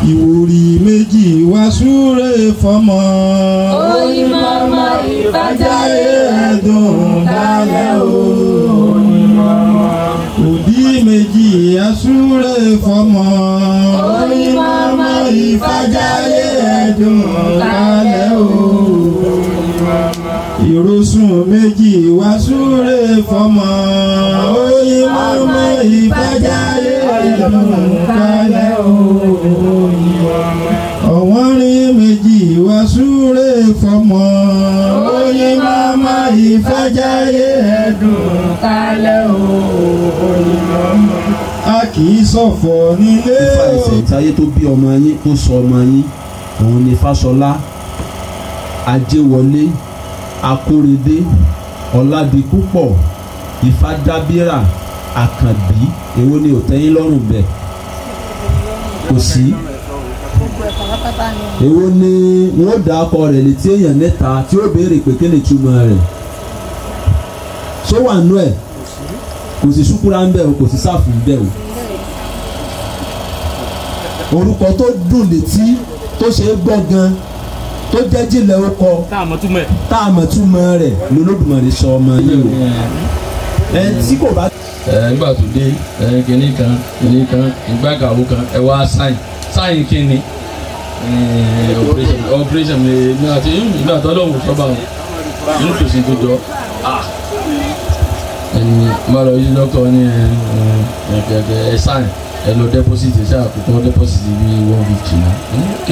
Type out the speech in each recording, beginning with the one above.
Ìwòrì méjì wá súré fọmọ. Oyin mama ìfàjáyé ẹ̀dùn kálẹ̀ o. Òbí méjì asúré fọmọ. Oyin mama ìfàjáyé ẹ̀dùn kálẹ̀ o. Ìrosùn méjì wá súré fọmọ. Oyin mama ìfàjáyé ẹ̀dùn kálẹ̀ o. Ọ̀wọ́n rin méjì wá súré fọmọ. Oyin mama ìfàjáyé ẹ̀dùn kálẹ̀ o. A kì í ṣọ̀fọ̀ nílé Ifá o. ẹsẹ̀ ìtayé tó bí ọmọ yín tó sọ ọmọ yín òun ni Fáṣọlá Ajéwọlé Akóredé Ọládipúpọ̀ Ifádábírà Àkànbí. Èwo ni ò tẹ́yín lọ́rùn bẹ́ẹ̀? Kò sí. Èwo ni wọ́n dà akọ rẹ̀ létí èèyàn mẹ́ta tí ó béèrè pé kí ni ìtumọ̀ rẹ̀? Ṣó wà nú ẹ̀? Kò sí ṣúkúrà ń bẹ̀ o, kò sí sáfù ń bẹ̀ o. Orúkọ tó dùn létí tó ṣe é gbọ́ gan tó jẹ́ jílẹ̀ ó kọ tá a mọ̀ túmọ̀ ẹ̀. tá a mọ̀ túmọ̀ rẹ̀ lolódùmarè sọ ọmọ yìí o. Ẹ tí kò bá. Ẹ nígbà tó dé ẹ kìnní kan kìnní kan ìgbàgàwó kan ẹ wá sáyìn sáyìn kìnní operation operation mi ní àti ìgbà tó lóhùn sọ́ba wọn inú kò sí tó jọ ẹni bá lọ yí dókítà ní ẹ ẹ sáyìn ẹ lọ deposit ṣe àkókò deposit bíi 150 náà ok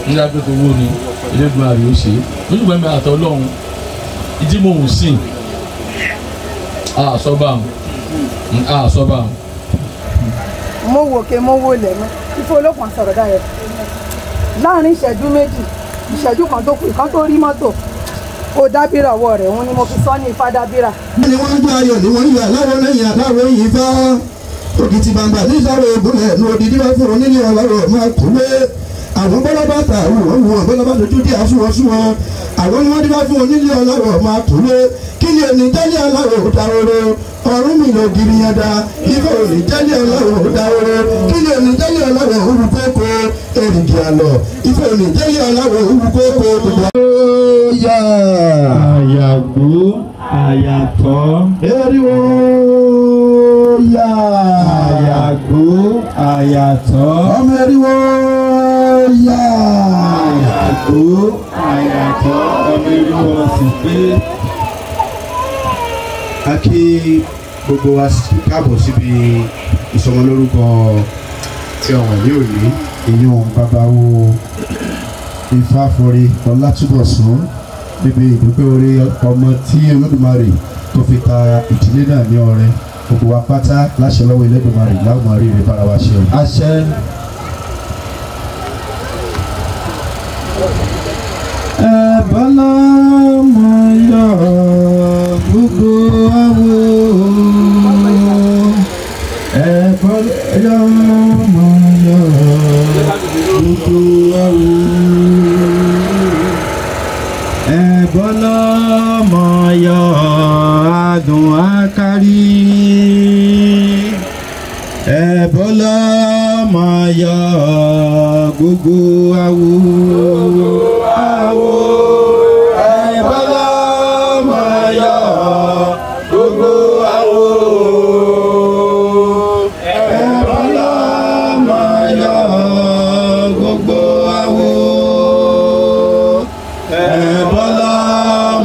nígbà pé kò wó ni ilé-ìgbìmọ̀ àbí ó ṣe é nígbà mi àtọ́ lọ́hùn ìdí mò ń sìn àsọ́bà àsọ́bà. Mo wò ké mo wò lẹ̀ mọ́ ifo olókun sọ̀rọ̀ dayọ̀ láàrin ìṣẹ́jú méjì ìṣẹ́jú kan tó kù ìkan tó rí mọ́tò ó dábìrà ọwọ́ rẹ̀ òun ni mo fi sọ ní ifá dábìrà. Ní wọ́n ń gbé ayọ̀ ní wọ́n ń yọ aláwọ̀ lẹ́yìn aláwọ̀ yìí fá òkìtì gbangba nísàrò ògúnlẹ̀ ní odidi bá fún onílé ọlọ́rọ̀ máa kúwé àwọn bọ́lá bá ta àwọn òun wọn bọ́lá bá dojú dé àsúnwọ̀n súnwọ̀n àwọn ni wọ́n dí bá fún onílé ọlọ́rọ̀ máa kúwé kí ni òní jẹ́lé ọlọ́rọ̀ dáwọ́rọ́ ọ̀run mi ló giri yẹn dá ifá òní jẹ́lé ọlọ́rọ̀ dáwọ́rọ́ kí ni òní jẹ́lé ọlọ́rọ̀ òwú kókó èrìgì àlọ́ ifá òní jẹ́lé ọlọ́rọ̀ òwú kókó gbogbo. Yà. Àyàgbó àyàtọ̀. Eriwo yà. Àyàgbó àyàtọ̀. Ọmọ eriwo yà. Àyàgbó àyàtọ̀ ọmọ eriwo sì pé. A kí gbogbo wa káàbọ̀ síbi ìsọmọlórúkọ tí ọ̀wọ̀n ní òní ìyún babawo Ifáforí Ọlátúbọ̀sún níbi ìdúpẹ́ orí ọmọ tí Olódùmarè tó fi ta ìdílé náà ní ọrẹ. Gbogbo wa pátá láṣẹ lọ́wọ́ Elédùmarè láwọn àríre bára wa ṣe o. Àṣẹ. Ẹ bọ́lá mọ yọ gbogbo àwo. Ẹ bọ́lá mọ yọ gbogbo àwo. Ẹ bọ́lá mọ yọ adùn ákárí. Ẹ bọ́lá mọ yọ gbogbo àwo. Àwo. Ẹ bọ́lá mọ yọ gbogbo àwo. Ẹ bọ́lá mọ yọ gbogbo àwo. Ẹ bọ́lá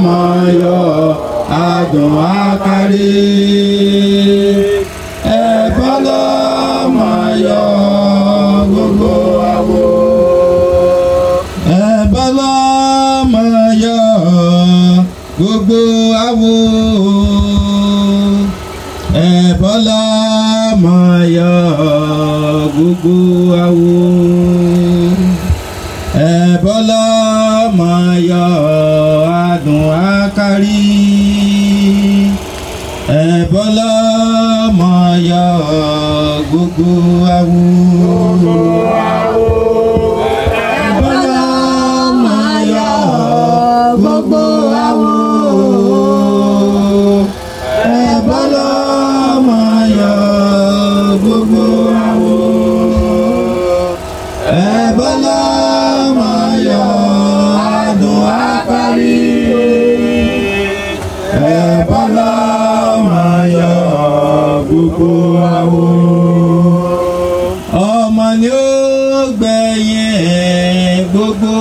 mọ yọ adùn ákárí. Ẹ bọ́lá mọ yọ gbogbo àwo. Ẹ bọ́lá mọ yọ gbogbo àwo. Ẹ bọ́lá mọ yọ gbogbo àwo. Ẹ bọ́lá mọ yọ adùn ákárí. Ẹ bọ́lá mọ yọ gbogbo àwo. Ẹ bọ́lá mọ yọ gbogbo àwo. Ẹ bọ́lá mọ yọ gbogbo àwo. Ẹ̀bọ́lá máa yọ adùn àparí. Ẹ̀bọ́lá máa yọ gbogbo àwo. Ọmọ ni ó gbẹ̀yìn gbogbo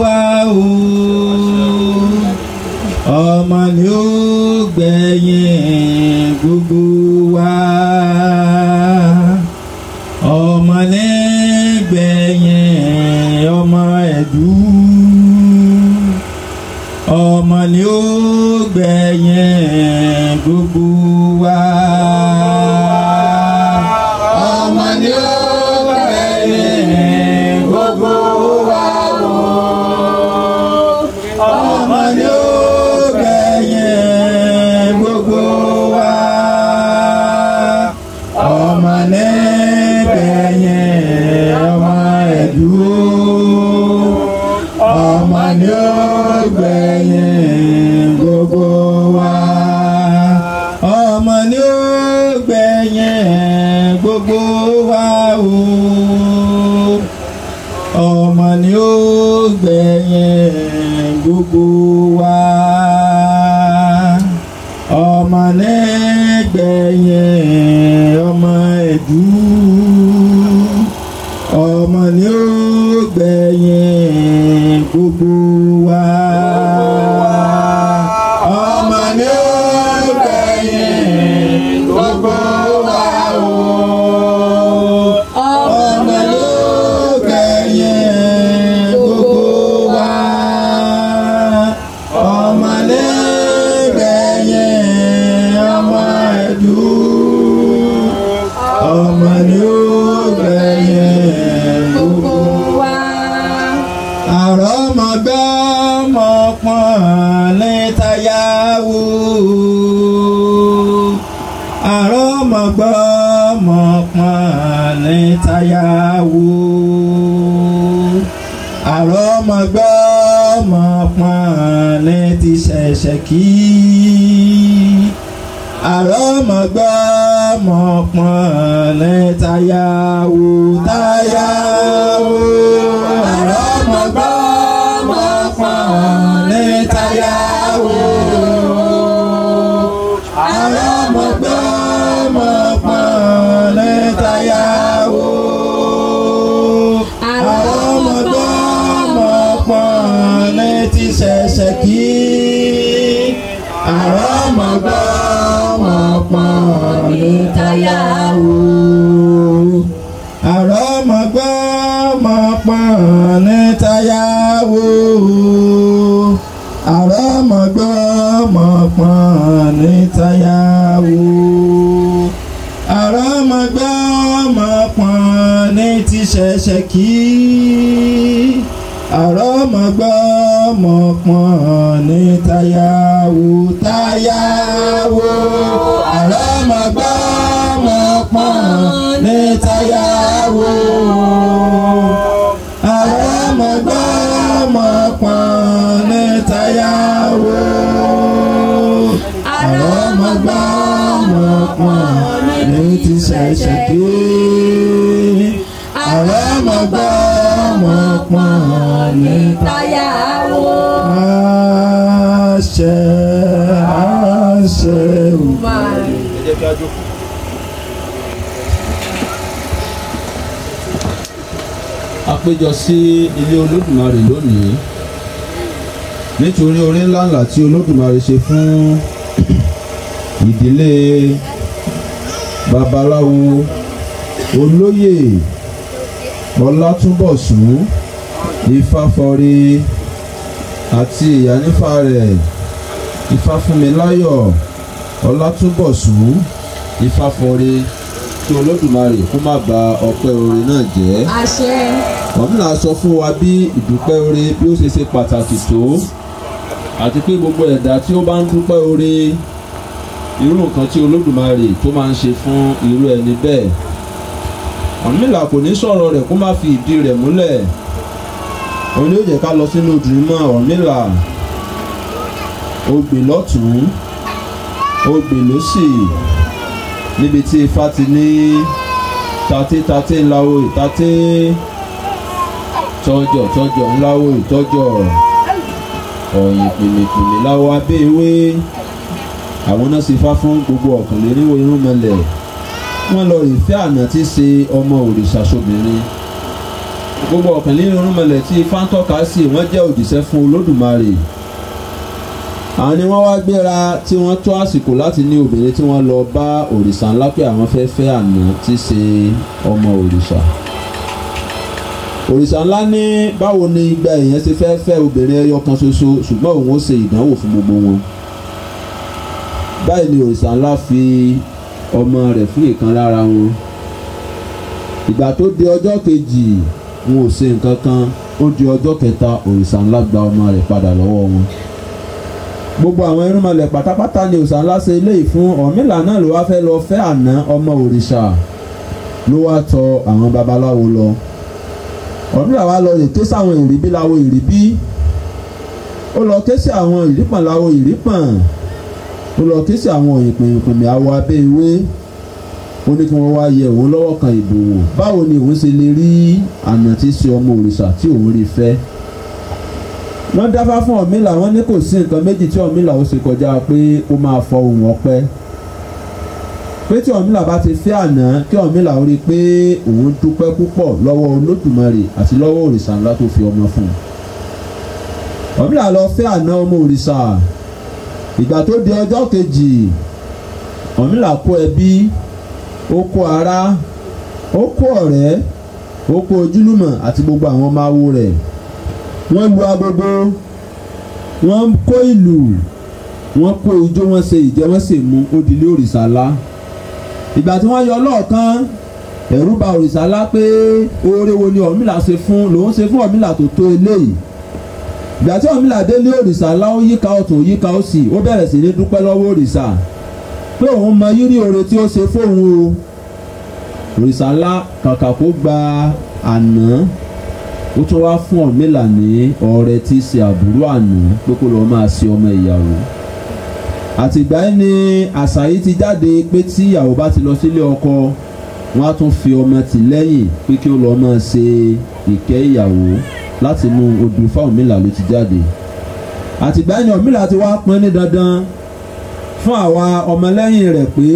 wa o. Ọmọ ni ó gbẹ̀yìn gbogbo wa. Ọmọ ní gbẹ̀yìn ọmọ ẹ̀dú. Ọmọ ni ó gbẹ̀yìn gbogbo wa. Ọmọ ni ó gbẹ̀yìn gbogbo wa. Ọmọ ni ó gbẹ̀yìn gbogbo wa. Ọmọ ní gbẹ̀yìn ọmọ ẹ̀dú. Ọmọ ni ó gbẹ̀yìn gbogbo wa. Ọmọ ni ó gbẹ̀yìn gbogbo wa o. Ọmọ ni ó gbẹ̀yìn gbogbo wa. Ọmọ ní gbẹ̀yìn ọmọ ẹ̀dú. Ọmọ ni ó gbẹ̀yìn gbogbo wa. Ọmọ ni ó gbẹ̀yìn gbogbo wa o. Ọmọ ni ó gbẹ̀yìn gbogbo wa. Ọmọ ni gbẹ̀yìn ọmọ ẹ̀dú. Ọmọ ni ó gbẹ̀yìn gbogbo wa. Àrọ́mọgbọ́mọ pọ́n ní táyàwó. Àrọ́mọgbọ́mọ pọ́n ní táyàwó. Àrọ́mọgbọ́mọ pọ́n ní ti ṣẹ̀ṣẹ̀ kí. Àrọ́mọgbọ́mọ pọ́n ní táyàwó. Táyàwó. Àrọ́mọgbọ́mọ pọ́n ní táyàwó. Àrọ́mọgbọ́mọ pọ́n ní táyàwó. Àrọ́mọgbọ́mọ pọ́n ní ti ṣẹ̀ṣẹ̀ kí. Àrọ́mọgbọ́mọ pọ́n ní táyàwó. Àrọ́mọgbọ́mọ pọ́n ní táyàwó. Àrọ́mọgbọ́mọ pọ́n ní táyàwó. Àrọ́mọgbọ́mọ pọ́n ní ti ṣẹ̀ṣẹ̀ kí. Àrọ́mọgbọ́mọ pọ́n ní táyàwó. Táyàwó. Àrọ́mọgbọ́mọ pọ́n ní táyàwó. Àrọ́mọgbọ́mọ pọ́n ní táyàwó. Àrọ́mọgbọ́mọ pọ́n ní ti ṣẹ̀ṣẹ̀ kí. Àrọ́mọgbọ́mọ pọ́n ní táyàwó. Àṣẹ àṣẹ o. Ẹ jẹ́ kí a jókòó. A péjọ sí ilé Olódùmarè lónìí nítorí oore ńláńlá tí Olódùmarè ṣe fún ìdílé babaláwo olóyè Ọlátúnbọ̀sún Ifáfọre àti ìyánífá rẹ̀ Ifáfúnmiláyọ̀ Ọlátúnbọ̀sún Ifáfọre, kí Olódùmarè kó má bà ọpẹ́ oore náà jẹ́. Àṣẹ. Ọ̀mìnà sọ fún wa bí ìdúpẹ́ oore bí ó ṣe ṣe pàtàkì tó, àti pé gbogbo ẹ̀dá tí ó bá ń dúpẹ́ oore, irú nǹkan tí Olódùmarè tó máa ń ṣe fún irú ẹni bẹ́ẹ̀. Ọ̀rúnmìlà kò ní sọ̀rọ̀ rẹ̀ kó má fi ìdí rẹ̀ múlẹ̀. Òun ni ó jẹ́ ká lọ sínú odùnmọ́ Ọ̀rúnmìlà. Ogbè lọ́tùn, ogbè lósì, níbi tí Ifá ti ní taté taté ńláwo ìtaté. Tọ́jọ̀ tọ́jọ̀ ńláwó ìtọ́jọ̀ ọ̀yìn pìmìpìmì láwọ abẹ́ ewé. Àwọn náà ṣe fá fún gbogbo ọ̀kànléníwó irúnmọlẹ̀. Wọ́n lọ rí fẹ́ àná tí ṣe ọmọ òrìṣà sóbìnrin. Gbogbo ọ̀kànléníwó irúnmọlẹ̀ tí ifá ń tọ́ka sí wọ́n jẹ́ òjìṣẹ́ fún Olódùmarè. Àwọn ni wọ́n wá gbéra tí wọ́n tó àsìkò láti ní obìnrin tí wọ́n lọ bá òrìṣà ńlá pé àwọn fẹ́ fẹ́ àná tí ṣe ọmọ òrìṣà. Òrìṣà ńlá ní báwo ni igba èèyàn ṣe fẹ́ fẹ́ obìnrin ẹyọ kan ṣoṣo, ṣùgbọ́n òun ó ṣe ìdánwò fún gbogbo wọn. Báyìí ni òrìṣà ńlá fi ọmọ rẹ̀ fún ìkan lára wọn. Ìgbà tó di ọjọ́ kejì wọn ò ṣe nǹkan kan, ó di ọjọ́ kẹta òrìṣà ńlá gba ọmọ rẹ̀ padà lọ́wọ́ wọn. Gbogbo àwọn irúnmọlẹ̀ pátápátá ni òrìṣà ńlá ṣe eléyìí fún. Ọ̀rúnmìlà náà ló wá fẹ́ lọ fẹ́ àná ọmọ òrìṣà, ló wá tọ àwọn babaláwo lọ. Ọ̀rúnmìlà wá lọ lè ké sáwọn ìrìbí láwo ìrìbí, ó lọ ké sí àwọn ìrípọ̀n láwo ìrípọ̀n, ó lọ ké sí àwọn ìpìnpìnmì àwọ̀ abẹ́ ewé. Ó ní kí wọ́n wá yẹ òun lọ́wọ́ kan ìbò wò, báwo ni òun ṣe lè rí àná tí ṣe ọmọ òrìṣà tí òun rí fẹ́. Wọ́n dáfá fún Ọ̀rúnmìlà, wọ́n ní kò sí nǹkan méjì tí Ọ̀rúnmìlà ó ṣe kọjá pé ó máa fọ ohùn ọpẹ́. Pé tí Ọ̀rúnmìlà bá ti fẹ́ àná, kí Ọ̀rúnmìlà ó rí i pé òun dúpẹ́ púpọ̀ lọ́wọ́ Olódùmarè àti lọ́wọ́ òrìṣà ńlá tó fi ọmọ fún un. Ọ̀rúnmìlà lọ fẹ́ àná ọmọ òrìṣà. Ìgbà tó di ọjọ́ kejì, Ọ̀rúnmìlà kó ẹbí, ó kó ará, ó kó ọ̀rẹ́, ó kó ojúlùmọ̀ àti gbogbo àwọn ọmọ awo rẹ̀. Wọ́n lu agogo, wọ́n kó ìlù, wọ́n kó ijó, wọ́n ṣe ìjẹ, wọ́n sì mú ó di ilé òrìṣà ńlá. Ìgbà tí wọ́n yọ lọ́ọ̀kan, ẹ̀rù bà òrìṣà ńlá pé oore wo ni Ọ̀rúnmìlà ṣe fún lòun ṣe fún Ọ̀rúnmìlà tó tó eléyìí. Ìgbà tí Ọ̀rúnmìlà délé òrìṣà ńlá, ó yíká ọ̀tún yíká òsì, ó bẹ̀rẹ̀ sí ní dúpẹ́ lọ́wọ́ òrìṣà pé òun mọ rírì oore tí ó ṣe fóun o. Òrìṣà ńlá kàkà kó gba àná, ó tún wá fún Ọ̀rúnmìlà ní ọrẹ tí í ṣe àbúrò àná pé kó lọ́ọ́ máa ṣe ọmọ ìyàwó. Àtìgbà yìí ni àṣà yìí ti jáde pé tí ìyàwó bá ti lọ sílé ọkọ, wọ́n á tún fi ọmọ tì lẹ́yìn pé kí ó lọ́ọ́ máa ṣe ìkẹ́ ìyàwó. Láti inú odù Ifá Ọ̀rúnmìlà ló ti jáde. Àtìgbà yìí ni Ọ̀rúnmìlà ti wá pọn ní dandan fún àwa ọmọlẹ́yìn rẹ̀ pé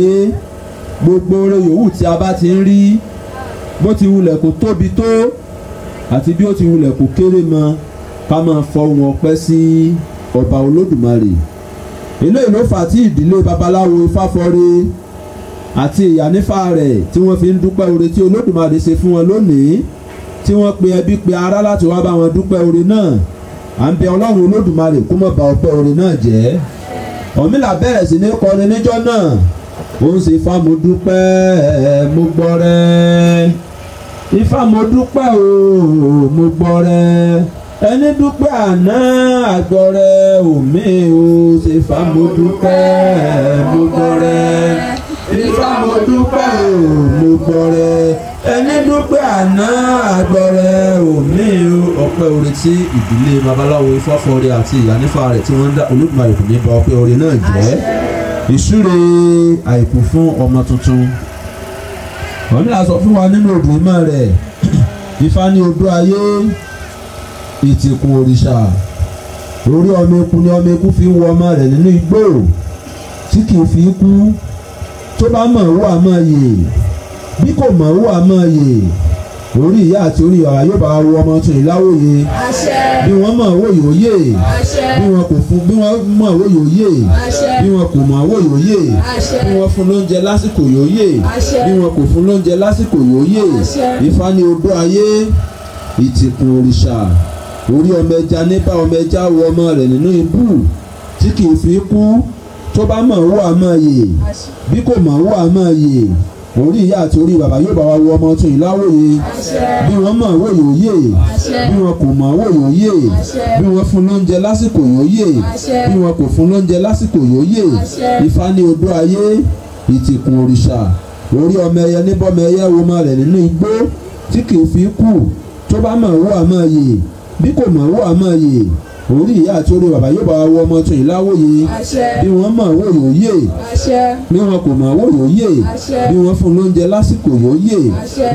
gbogbo oore yòówù tí a bá ti ń rí, bó ti wulẹ̀ kó tóbi tó àti bí ó ti wulẹ̀ kó kéré mọ́, ká máa fọ ohùn ọpẹ́ sí ọba Olódùmarè. Eléyìí ló fà tí ìdílé babaláwo Ifáfọre àti ìyánífá rẹ̀ tí wọ́n fi ń dúpẹ́ oore tí Olódùmarè ṣe fún wọn lónìí, tí wọ́n pe ẹbí pe ará láti wá bá wọn dúpẹ́ oore náà. À ń bẹ Ọlọ́run Olódùmarè kó má bà ọpẹ́ oore náà jẹ́. Ọ̀rúnmìlà bẹ̀rẹ̀ sí ní kọrin níjọ́ náà. Ó ń ṣe Ifá mo dúpẹ́ mo gbọ́rẹ́, Ifá mo dúpẹ́ o mo gbọ́rẹ́, ẹni dúpẹ́ àná àgbọ̀rẹ́ òmí o. Ṣe Ifá mo dúpẹ́ mo gbọ́rẹ́, Ifá mo dúpẹ́ o mo gbọ́rẹ́, ẹni dúpẹ́ àná àgbọ̀rẹ́ òmí o. Ọpẹ́ oore tí ìdílé babaláwo Ifáfọre àti ìyánífá rẹ̀ tí wọ́n ń dá, Olódùmarè kò ní bà ọpẹ́ oore náà jẹ́. Ìsúre àìkú fún ọmọ tuntun. Ọ̀rúnmìlà sọ fún wa nínú odù ìmọ̀ rẹ̀, Ifá ní odó ayé, ìtìkùn òrìṣà, orí ọmọ eku ni ọmọ eku fi ń wọ ọmọ rẹ̀ nínú igbó tí kì í fi kú. Tó bá mọ̀ ó wà mọ̀ yè, bí kò mọ̀ ó wà mọ̀ yè. Orí ìyá àti orí bàbá yóò bá wo ọmọ tuntun ìláwòye. Bí wọ́n mọ̀ owó yòóyè, bí wọn kò fún, bí wọ́n mọ̀ owó yòóyè, bí wọn kò mọ̀ owó yòóyè, bí wọ́n fún lóúnjẹ lásìkò yòóyè, bí wọn kò fún lóúnjẹ lásìkò yòóyè. Ifá ní odó ayé, ìtìkùn òrìṣà, orí ọmọ ẹja níbà ọmọ ẹja wo ọmọ rẹ̀ nínú ibú tí kì í fi kú. Tó bá mọ̀ owó àmọ́ yè, bí kò mọ̀ owó àmọ́ yè. Orí ìyá àti orí bàbá yóò bá wa wo ọmọ tún ìláwòye. Bí wọ́n mọ̀ owó yòóyè, bí wọn kò mọ̀ owó yòóyè, bí wọ́n fún lóúnjẹ lásìkò yòóyè, bí wọn kò fún lóúnjẹ lásìkò yòóyè. Ifá ní odó ayé, ìtìkùn òrìṣà, orí ọmọ ẹyẹ níbọmọ ẹyẹ wo ọmọ rẹ̀ nínú igbó tí kì í fi kú. Tó bá mọ̀ owó àmọ́ yè, bí kò mọ̀ owó àmọ́ yè. Orí ìyá àti orí bàbá yóò bá wọ ọmọ tún ìláwòye. Bí wọ́n mọ̀ wò yóò yè. Bí wọn kò mọ̀ wò yóò yè. Bí wọ́n fún lóúnjẹ lásìkò yóò yè.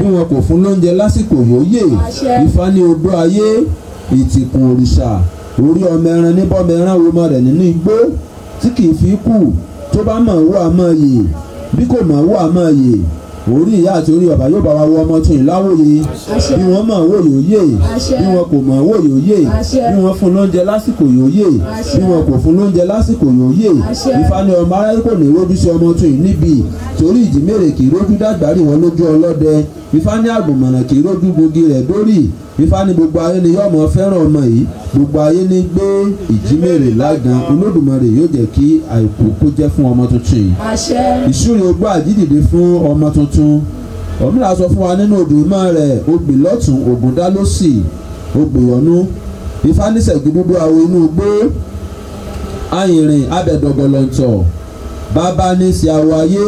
Bí wọn kò fún lóúnjẹ lásìkò yóò yè. Ifá ní odó ayé ìtìkùn òrìṣà orí ọmọ ẹran níbọ̀mọ ẹran wo ọmọ rẹ̀ nínú igbó tí kì í fi kú. Tó bá mọ̀ wò á mọ̀ yè, bí kò mọ̀ wò á mọ̀ yè. Orí ìyá àti orí bàbá yóò bá wa wọ ọmọ tún ìláwòye. Bí wọ́n mọ̀ wò yóò yè. Bí wọn kò mọ̀ wò yóò yè. Bí wọ́n fún lóúnjẹ lásìkò yóò yè. Bí wọn kò fún lóúnjẹ lásìkò yóò yè. Ifá ní ọmọ aráyé kò ní rójú sí ọmọ tún níbi torí ìjímèrè kì í rójú dàgbárí wọn lójú ọlọ́dẹ. Ifá ní àgùnmọ̀nà kì í rójú gbogi rẹ̀ dórí. Ifá ní gbogbo ayé ni yóò mọ fẹ́ràn ọmọ yìí. Gbogbo ayé ní gbé ìjímèrè lágan. Olódùmarè yóò jẹ́ kí àìkú kó jẹ́ fún ọmọ tuntun yìí. Ìṣúre ogbó àjídìde fún ọmọ tuntun. Ọ̀rúnmìlà sọ fún wa nínú odò ìmọ̀ rẹ̀ ogbè lọ́tún ògùn dá lósì ogbè yọ̀nú. Ifá ní ṣẹ̀gí dúdú awo inú igbó ayìnrìn abẹ̀dọ̀gọ̀lọ̀ǹtọ̀ bàbá ní ṣe àwọ̀ ayé.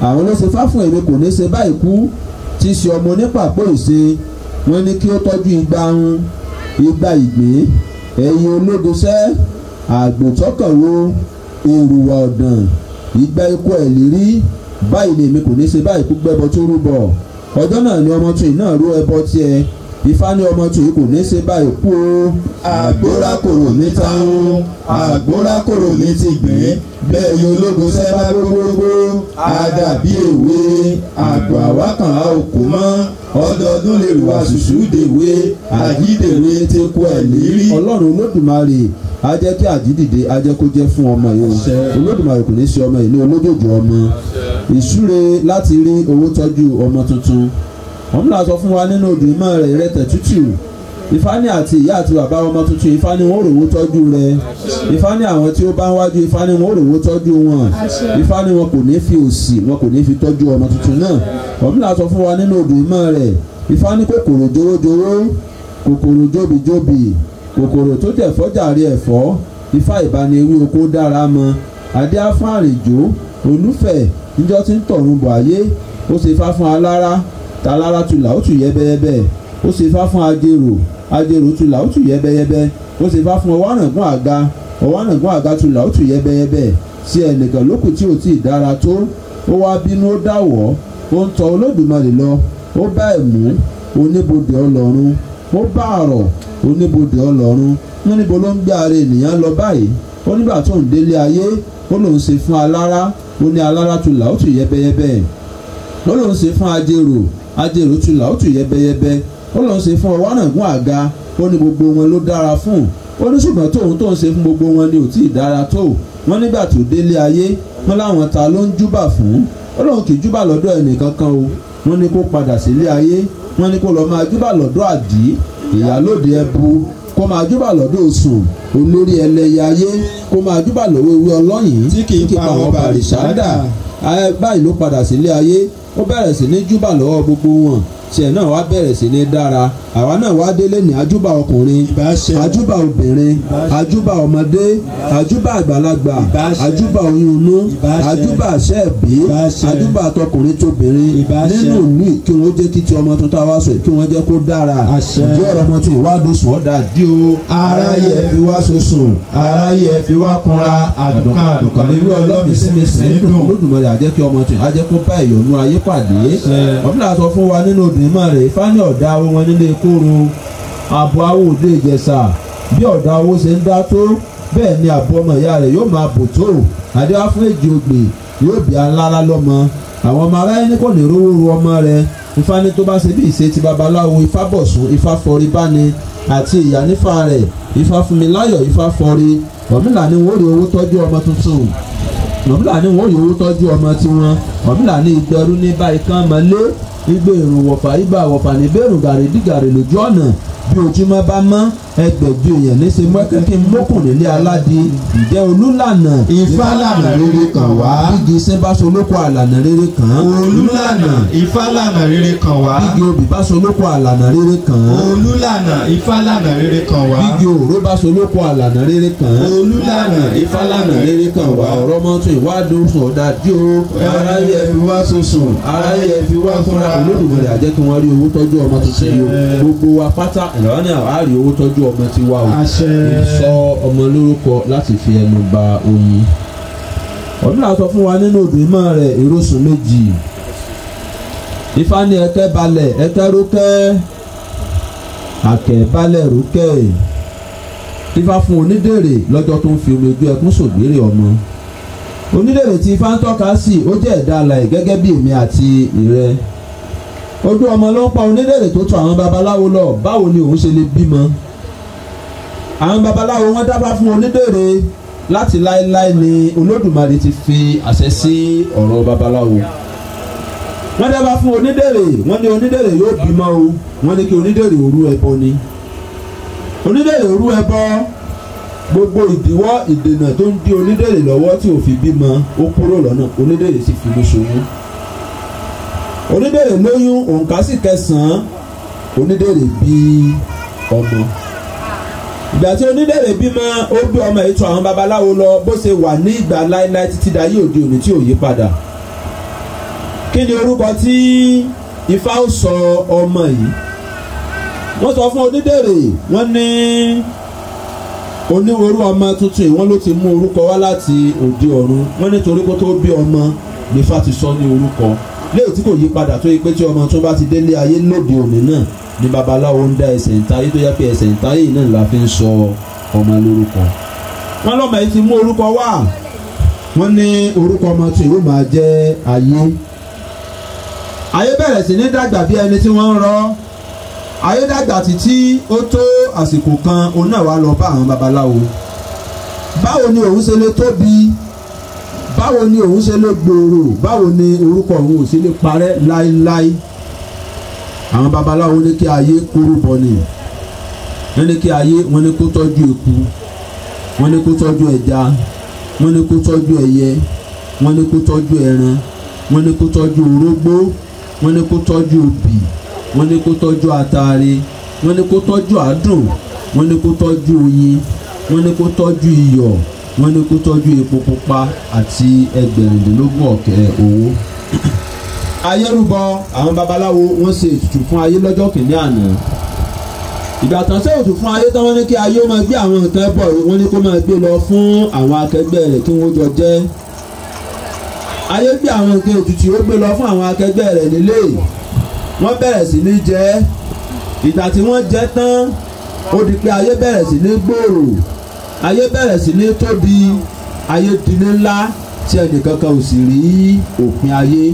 Àwọn ló ṣe fá fún èmi kò ní ṣe báyìí kú tí ṣe ọmọ onípàpọ̀ ìṣe. Wọ́n ní kí ó tọ́jú igba ń igba ìgbín ẹ̀yìn ológoṣẹ́ àgbòtọ́kànwó èrùwà ọ̀dàn igba ikú ẹ̀ lérí. Báyìí ni èmi kò ní ṣe báyìí kú gbẹ́bọ tó rúbọ. Ọjọ́ náà ni ọmọ tún náà rú ẹbọ tiẹ̀. Ifá ní ọmọ tún kò ní ṣe báyìí kú o. Àgbórákòrò mi táwọn àgbórákòrò mi ti gbìn bẹ́ẹ̀ ni ológoṣẹ́ bá gbogbogbò àdàbí èwe àgbò àwákàn á ò kú mọ́ ọdọọdún lè wà ṣùṣù dèwé àjídèwé ti kú ẹ̀ lérí. Ọlọ́run Olódùmarè á jẹ́ kí àjídìde á jẹ́ kó jẹ́ fún ọmọ yìí o. Olódùmarè kò ní ṣe ọmọ yìí ní olójòjò ọmọ. Ìṣúre láti rí owó tọ́jú ọmọ tuntun. Ọ̀rúnmìlà sọ fún wa nínú odò ìmọ̀ rẹ̀ ìrẹtẹ̀ tútù. Ifá ní àti ìyá àti bàbá ọmọ tuntun Ifá ní wọn ò rówó tọ́jú rẹ̀. Ifá ní àwọn tí ó bá ń wájú Ifá ní wọn ò rówó tọ́jú wọn. Ifá ní wọn kò ní fi òṣì wọn kò ní fi tọ́jú ọmọ tuntun náà. Ọ̀rúnmìlà sọ fún wa nínú odò ìmọ̀ rẹ̀ Ifá ní kòkòrò jowójowó kòkòrò jóbijóbi kòkòrò tó tẹ̀ fọ́jàre ẹ̀fọ́. Ifá ìbáni ewé oko dára mọ́. Adé á fún àrèjó olúfẹ̀ níjọ́ tí ń tọ̀run bọ̀ ayé. Ó ṣe ifá fún alára talára tulà ó tù yẹ́bẹ́yẹ́bẹ́. Ó ṣe ifá fún ajérò ajérò tulà ó tù yẹ́bẹ́yẹ́bẹ́. Ó ṣe ifá fún ọwárangún àga ọwárangún àga tulà ó tù yẹ́bẹ́yẹ́bẹ́. Sí ẹnìkan lókù tí ò tí ì dára tó. Ó wá bínú ó dáwọ́ ó ń tọ Olódùmarè lọ. Ó bá ẹ̀mú oníbodè ọlọ́run. Ó bá àrọ̀ oníbodè ọlọ́run. Wọ́n níbo ló ń gbé ara ènìyàn lọ báyìí. Ó nígbà tó ń délé ayé ó lòun ṣe fún alára. Ó ní alára tulà ó tù yẹ́bẹ́yẹ́bẹ́. Ó lòun ṣe fún ajérò ajérò tulà ó tù yẹ́bẹ́yẹ́bẹ́. Ó lòun ṣe fún ọwárangún àga. Ó ní gbogbo wọn ló dára fún. Ó ní ṣùgbọ́n tóun tóun ṣe fún gbogbo wọn ni ò tí ì dára tó. Wọ́n nígbà tó délé ayé wọ́n láwọn ta ló ń júbà fún. Ó lóun kì í júbà lọ́dọ̀ ẹnìkankan o. Wọ́n ní kó padà sílé ayé. Wọ́n ní kó lọ máa júbà lọ́dọ̀ àdí ìyálóde ẹbu, kó máa júbà lọ́dọ̀ òsùn olórí ẹlẹ́yẹ ayé, kó máa júbà lọ́wọ́ ewé ọlọ́yìn tí kì í pa àwọn bàrìṣà dà. Báyìí ló padà sílé ayé. Ó bẹ̀rẹ̀ sí ní júbà lọ́wọ́ gbogbo wọn. Tiẹ̀ náà wá bẹ̀rẹ̀ sí ní dára. Àwa náà wá délé ní ajúbà ọkùnrin, ajúbà obìnrin, ajúbà ọmọdé, ajúbà àgbàlagbà, ajúbà oyún inú, ajúbà àṣẹ ẹ̀bí, ajúbà tọkùnrin tóbìnrin nínú ìlú kí wọ́n jẹ́ kí ti ọmọ tuntun àwa sọ kí wọ́n jẹ́ kó dára. Ìjọ ọ̀rọ̀ ọmọ tuntun ìwádìí sùn ọ̀dà dí o. Aráyé ẹ fi wá sosùn, aráyé ẹ fi wá kunra, àdùnkàn àdùnkàn lè rí ọlọ́mísìmísì dùn. Olódùmarè á jẹ́ kí ọmọ tuntun á jẹ́ kó bá ìyọnu ayé pàdé. Ọ̀rúnmìlà sọ fún wa nínú odò ìmọ̀ rẹ̀ Ifá ní ọ̀dà owó wọn nílé kóró àbọ̀ awo òde Ìjẹ̀ṣà. Bí ọ̀dà owó ṣe ń dá tó bẹ́ẹ̀ ni àbọ̀ ọmọ ìyá rẹ̀ yóò máa bò tó. Adéwá fún èjì ogbè yóò bí alára lọ́mọ. Àwọn ọmọ aráyé ní kò ní rówó ru ọmọ rẹ̀. Ifá ní tó bá ṣe bí ìṣe ti babaláwo Ifá bọ̀sùn Ifá fọrí báni àti ìyá nífà rẹ̀ Ifá fúnmiláyọ̀ Ifá fọrí. Ọ̀rúnmìlà ní wọ́n rí owó tọ́jú ọmọ tuntun. Ọ̀rúnmìlà ní wọ́n rí owó tọ́jú ọmọ tiwọn. Ọ̀rúnmìlà ní ìgbẹ́rú ní báyìí kán mọ́lé igbe èrò wọ̀fà ibà wọ̀fà ní bẹ́ẹ̀rù gàrí dígàrí lójú ọ̀nà. Bí ojúmọ́ bá mọ́ ẹgbẹ̀jì èèyàn ní ṣe mọ́kàn kí n mókùn nílé aládìí. Ǹjẹ́ Olúlànà Ifá lànà rere kàn wá. Bígi iṣẹ́ bá solóko àlànà rere kàn án. Olúlànà Ifá lànà rere kàn wá. Bígi obì bá solóko àlànà rere kàn án. Olúlànà Ifá lànà rere kàn wá. Bígi òró bá solóko àlànà rere kàn án. Olúlànà Ifá lànà rere kàn wá. Ọ̀rọ̀ mọ́tò ìwádìí sùn ọ̀dà dí o. Aráyé ẹ fi wá sosùn, aráyé ẹ fi wá fúnra. Olódùmarè á jẹ́ kí wọ́n rí owó tọ́jú ọmọ tuntun yìí o. Gbogbo wa pátá Ìlànà ní àárí owó tọ́jú ọmọ ti wá o. Ìsọ ọmọ lórúkọ láti fi ẹnu ba oyin. Ọ̀rúnmìlà sọ fún wa nínú odù ìmọ̀ rẹ̀ ìrosùn méjì. Ifá ní ẹ̀kẹ́ balẹ̀ ẹ̀kẹ́ rókẹ́, àkẹ́ balẹ̀ rókẹ́. Ifá fún Onídèrè lọ́jọ́ tó ń fi omi ojú ẹkún sògbérè ọmọ. Onídèrè tí Ifá ń tọ́ka sí ó jẹ́ ẹ̀dá alààyè gẹ́gẹ́ bí èmi àti ìrẹ. Ojú ọmọ ló ń pa Onídèrè tó tọ̀ àwọn babaláwo lọ, báwo ni òun ṣe lè bímọ? Àwọn babaláwo wọ́n dábàá fún Onídèrè láti láéláé ni Olódùmarè ti fi àṣẹ sí ọ̀rọ̀ babaláwo. Wọ́n dábàá fún Onídèrè, wọ́n ní Onídèrè yóò bímọ o, wọ́n ní kí Onídèrè ó rú ẹbọ ni. Onídèrè rú ẹbọ, gbogbo ìdíwọ́ ìdènà tó ń dí Onídèrè lọ́wọ́ tí ò fi bímọ ó kúrò lọ́nà, Onídèrè sì fi lóṣooyún. Onídèrè lóyún, òǹkà sì kẹsàn-án, Onídèrè bí ọmọ. Ìgbà tí Onídèrè bímọ, ó gbé ọmọ ètò àwọn babaláwo lọ bó ṣe wà ní ìgbà láéláé títí dayé òde òní tí ò yí padà. Kí ni orúkọ tí Ifá ó sọ ọmọ yìí? Wọ́n sọ fún Onídèrè, wọ́n ní onírúurú ọmọ tuntun yìí wọ́n ló ti mú orúkọ wá láti òde ọ̀run. Wọ́n nítorí kó tó bí ọmọ ní Ifá ti sọ ní orúkọ léyìí tí kò yí padà, tó yí pé tí ọmọ tó bá ti délé ayé lóde òní náà ní babaláwo ń dá ẹsẹ̀ ìtayé, tó yẹ pé ẹsẹ̀ ìtayé náà la fi ń sọ ọmọ lórúkọ. Wọ́n lọ́mọ yìí ti mú orúkọ wá, wọ́n ní orúkọ ọmọ tí yóò máa jẹ́ Ayé. Ayé bẹ̀rẹ̀ sí ní dàgbà bí ẹni tí wọ́n ń rọ́. Ayé dàgbà títí ó tó àsìkò kan, òun náà wá lọ bá àwọn babaláwo. Báwo ni òun ṣe lè tóbi? Báwo ni òun ṣe lè gbòòrò? Báwo ni orúkọ òun ò ṣe lè parẹ́ láéláé? Àwọn babaláwo ní kí ayé kúrú bọ ni. Wọ́n ní kí ayé, wọ́n ní kó tọ́jú eku, wọ́n ní kó tọ́jú ẹja, wọ́n ní kó tọ́jú ẹyẹ, wọ́n ní kó tọ́jú ẹran, wọ́n ní kó tọ́jú orógbó, wọ́n ní kó tọ́jú obì, wọ́n ní kó tọ́jú atare, wọ́n ní kó tọ́jú àádùn, wọ́n ní kó tọ́jú oyin, wọ́n ní kó tọ́jú iyọ̀, wọ́n ní kó tọ́jú epo pupa àti 26,000 owó. Ayé rúbọ, àwọn babaláwo wọ́n ṣe ètùtù fún ayé lọ́jọ́ kìíní àná. Ìgbà tán ṣe ètùtù fún ayé tán, wọ́n ní kí ayé ó máa gbé àwọn nǹkan bọ̀, wọ́n ní kó máa gbé lọ fún àwọn akẹgbẹ́ rẹ̀ kí wọ́n jọ jẹ. Ayé gbé àwọn nǹkan ètùtù ó gbé lọ fún àwọn akẹgbẹ́ rẹ̀ nílé. Wọ́n bẹ̀rẹ̀ sí ní jẹ. Ìgbà tí wọ́n jẹ tán, ó di pé ayé bẹ̀rẹ̀ sí ní gbòòrò, ayé bẹ̀rẹ̀ sí ní tóbi, ayé di ní ńlá tí ẹnìkankan ò sì rí òpin ayé.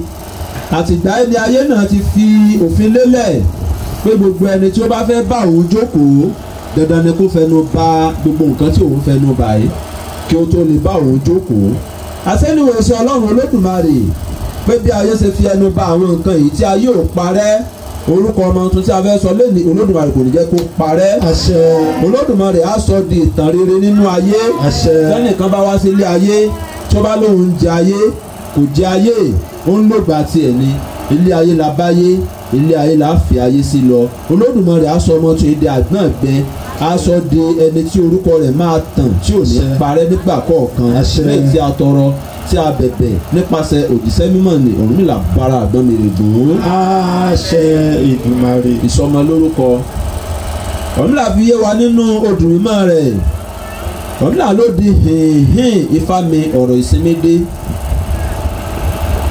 Àtìgbà ẹni ayé náà ti fi òfin lélẹ̀ pé gbogbo ẹni tí ó bá fẹ́ bá òun jókòó, dandan ni kó fẹnu bà gbogbo nǹkan tí òun fẹnu bà yìí kí ó tó lè bá òun jókòó. Àṣẹ́niwò ṣe Ọlọ́run Olódùmarè pé bí ayé ṣe fi ẹnu bà àwọn nǹkan yìí tí ayé ò parẹ́, orúkọ ọmọ tuntun tí a fẹ́ sọ lónìí Olódùmarè kò ní jẹ́ kó parẹ́. Olódùmarè á sọ di ìtàn rere nínú ayé. Tẹ́nìkan bá wá sílé ayé tó bá lóun jẹ ayé, kò jẹ ayé, ó ń lògbà tiẹ̀ ni. Ilé ayé la báyé, ilé ayé la fi ayé sí lọ. Olódùmarè á sọ ọmọ tó di àgbọ̀n gbẹ, á sọ di ẹni tí orúkọ rẹ̀ máa tàn tí ò ní parẹ́ nígbà kọ̀ọ̀kan. Lẹ́yìn tí a tọrọ tí a bẹ̀bẹ̀ nípasẹ̀ òjíṣẹ́ mímọ́ ni Ọ̀rúnmìlà bára àgbọn mi rè gùn. Àṣẹ Èdùmàrè. Ìsọmọ lórúkọ Ọ̀rúnmìlà fi yé wa nínú odù mímọ́ rẹ̀. Ọ̀rúnmìlà ló di hìnhìn ifá mi ọ̀rọ̀ ìsinmi dé.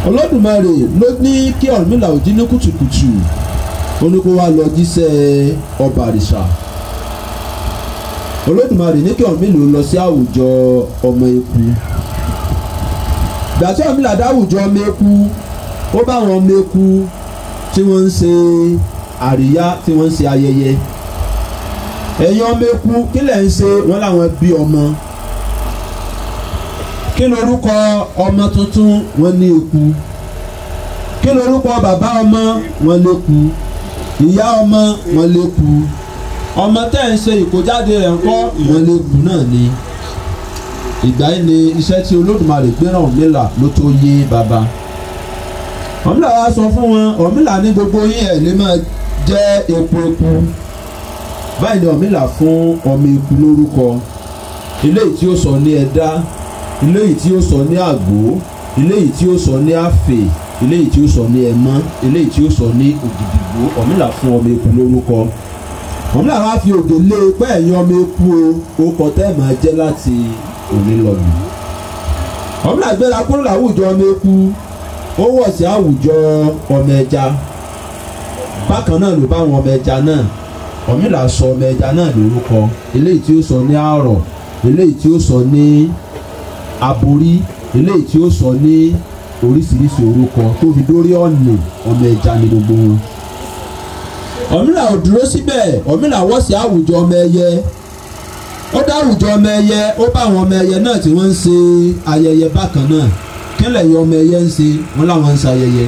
Olódùmarè ló ní kí Ọ̀rúnmìlà ó jí ní kùtùkùtù, ó ní kó wá lọ jíṣẹ́ ọba àrìṣà. Olódùmarè ní kí Ọ̀rúnmìlà ó lọ sí àwùjọ ọmọ eku. Ìgbà tí Ọ̀rúnmìlà dáwùjọ ọmọ eku, ó bá àwọn ọmọ eku tí wọ́n ń ṣe àríyá, tí wọ́n ń ṣe ayẹyẹ. Ẹ̀yin ọmọ eku, kí lẹ̀ ń ṣe? Wọ́n láwọn bí ọmọ. Kí lorúkọ ọmọ tuntun? Wọ́n ní eku. Kí lorúkọ bàbá ọmọ? Wọ́n léku. Ìyá ọmọ? Wọ́n léku. Ọmọ tẹ́ ń ṣe ìkójáde rẹ̀ ńkọ́? Wọ́n léku náà ni. Ìgbà yìí ni iṣẹ́ tí Olódùmarè gbéràn Ọ̀rúnmìlà ló tó yé bàbá. Ọ̀rúnmìlà wá sọ fún wọn, Ọ̀rúnmìlà ní gbogbo yín ẹ̀ lè máa jẹ́ eku eku. Báyìí ni Ọ̀rúnmìlà fún ọmọ eku lórúkọ. Eléyìí tí ó sọ ní ẹ̀dá, eléyìí tí ó sọ ní àgbo, eléyìí tí ó sọ ní àfè, eléyìí tí ó sọ ní ẹmọ́, eléyìí tí ó sọ ní ògìdìgbò. Ọ̀rúnmìlà fún ọmọ eku lórúkọ. Ọ̀rúnmìlà wá fi ògè lé e pé ẹ̀yin ọmọ eku o orúkọ tẹ́ ẹ̀ máa jẹ́ láti òní lọ nù. Ọ̀rúnmìlà gbéra kúrò láwùjọ ọmọ eku, ó wọ̀ sí àwùjọ ọmọ ẹja. Bákan náà ló bá àwọn ọmọ ẹja náà. Ọ̀rúnmìlà sọ ọmọ ẹja náà lórúkọ, eléyìí tí ó sọ ní àrọ̀, eléyìí tí ó sọ ní aborí, eléyìí tí ó sọ ní oríṣiríṣi orúkọ tó fi dórí ọ̀nà ọmọ ẹja ní gbogbo wọn. Ọ̀rúnmìlà ò dúró síbẹ̀, Ọ̀rúnmìlà wọ́ sí àwùjọ ọmọ ẹyẹ. Ó dá àwùjọ ọmọ ẹyẹ, ó bá àwọn ọmọ ẹyẹ náà tí wọ́n ń ṣe ayẹyẹ bákan náà. Kílẹ̀ yọ ọmọ ẹyẹ ń ṣe? Wọ́n láwọn ń ṣe ayẹyẹ.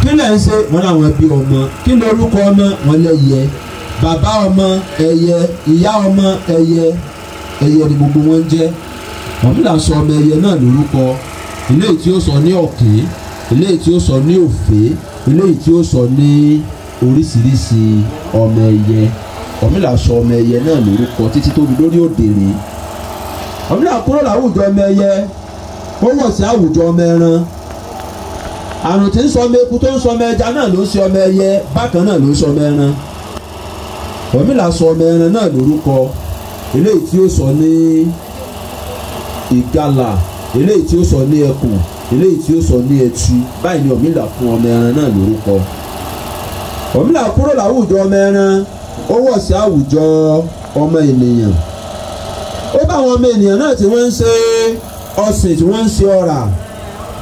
Kílẹ̀ ń ṣe? Wọ́n láwọn bí ọmọ. Kí ni orúkọ ọmọ? Wọ́n lẹ́yẹ. Bàbá ọmọ ẹyẹ, ìyá ọmọ ẹyẹ, ẹyẹ ni gbogbo wọn ń jẹ́. Ọ̀rúnmìlà sọ ọmọ ẹyẹ náà lórúkọ, eléyìí tí ó sọ ní ọ̀kín, eléyìí tí ó sọ ní òfé, eléyìí tí ó sọ ní oríṣiríṣi ọmọ ẹyẹ. Ọ̀rúnmìlà sọ ọmọ ẹyẹ náà lórúkọ títí tó fi lórí òdèrè. Ọ̀rúnmìlà kúrò láwùjọ ọmọ ẹyẹ, ó wọ̀ sí àwùjọ ọmọ ẹran. Àrùn tí ń sọ ọmọ eku tó ń sọ ọmọ ẹja náà ló ń ṣe ọmọ ẹyẹ, bákan náà ló ń sọ ọmọ ẹran. Ọ̀rúnmìlà sọ ọmọ ẹran náà lórúkọ, eléyìí tí ó sọ ní ìgalà, eléyìí tí ó sọ ní ẹkùn, eléyìí tí ó sọ ní ẹtu. Báyìí ni Ọ̀rúnmìlà fún ọmọ ẹran náà lórúkọ. Ọ̀rúnmìlà kúrò láwùjọ ọmọ ẹran, ó wọ̀ sí àwùjọ ọmọ ènìyàn. Ó bá àwọn ọmọ ènìyàn náà tí wọ́n ń ṣe ọ̀sìn, tí wọ́n ń ṣe ọ̀rà.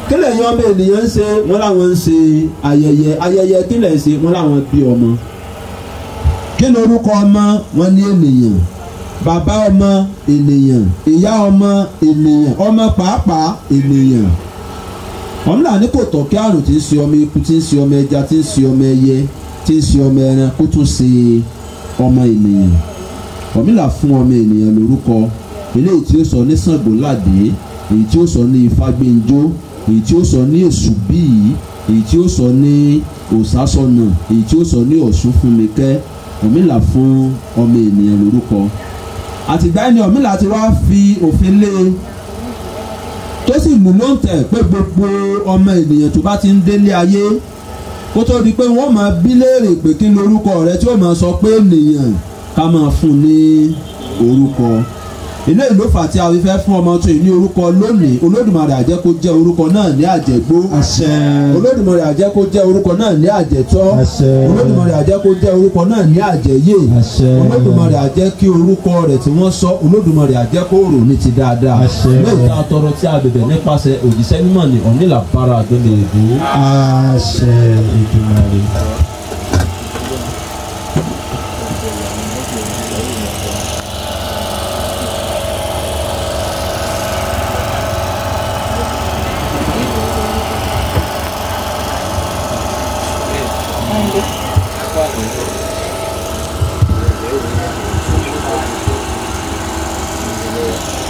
Kílẹ̀ yẹn ọmọ ènìyàn ń ṣe? Wọ́n láwọn ń ṣe ayẹyẹ. Ayẹyẹ kílẹ̀ ń ṣe? Wọ́n láwọn bí ọmọ. Kí ni orúkọ ọmọ? Wọ́n ní ènìyàn. Bàbá ọmọ ènìyàn, ìyá ọmọ ènìyàn, ọmọ pàápàá ènìyàn. Ọ̀rúnmìlà ní kò tọ́ kí àrùn tí ń ṣe ọmọ eku, tí ń ṣe ọmọ ẹja, tí ń ṣe ọmọ ẹyẹ, tí ń ṣe ọmọ ẹran kó tún ṣe ọmọ ènìyàn. Ọ̀rúnmìlà fún ọmọ ènìyàn lórúkọ, eléyìí tí ó sọ ní Ṣàngóládé, èyí tí ó sọ ní Ifágbénjó, èyí tí ó sọ ní Èṣùbíyì, èyí tí ó sọ ní Òsásọ̀nà, èyí tí ó sọ ní Ọ̀ṣunfúnmikẹ́. Ọ̀rúnmìlà fún ọmọ ènìyàn lórúkọ. Àtìgbà ẹni Ọ̀rúnmìlà ti wá fi òfin lé e tó sì lù lóǹtẹ̀ pé gbogbo ọmọ ènìyàn tó bá ti ń délé ayé kó tó di pé wọ́n máa bí léèrè pé kí lorúkọ rẹ, tí ó máa sọ pé ènìyàn, ká máa fún ní orúkọ. Eléyìí ló fà tí a fi fẹ́ fún ọmọ tó yìí ní orúkọ lónìí. Olódùmarè á jẹ́ kó jẹ́ orúkọ náà ní àjẹgbó. Olódùmarè á jẹ́ kó jẹ́ orúkọ náà ní àjẹtọ́. Olódùmarè á jẹ́ kó jẹ́ orúkọ náà ní àjẹyè. Olódùmarè á jẹ́ kí orúkọ rẹ̀ tí wọ́n sọ, Olódùmarè á jẹ́ kó rò ní ti dáadáa. Lóòótọ́ àtọrọ tí a bẹ̀bẹ̀ nípasẹ̀ òjíṣẹ́ mímọ́ ní Ọ̀rúnmìlà bára àgbẹ̀mẹ̀ ègbó. Àṣẹ Èdùmàrè.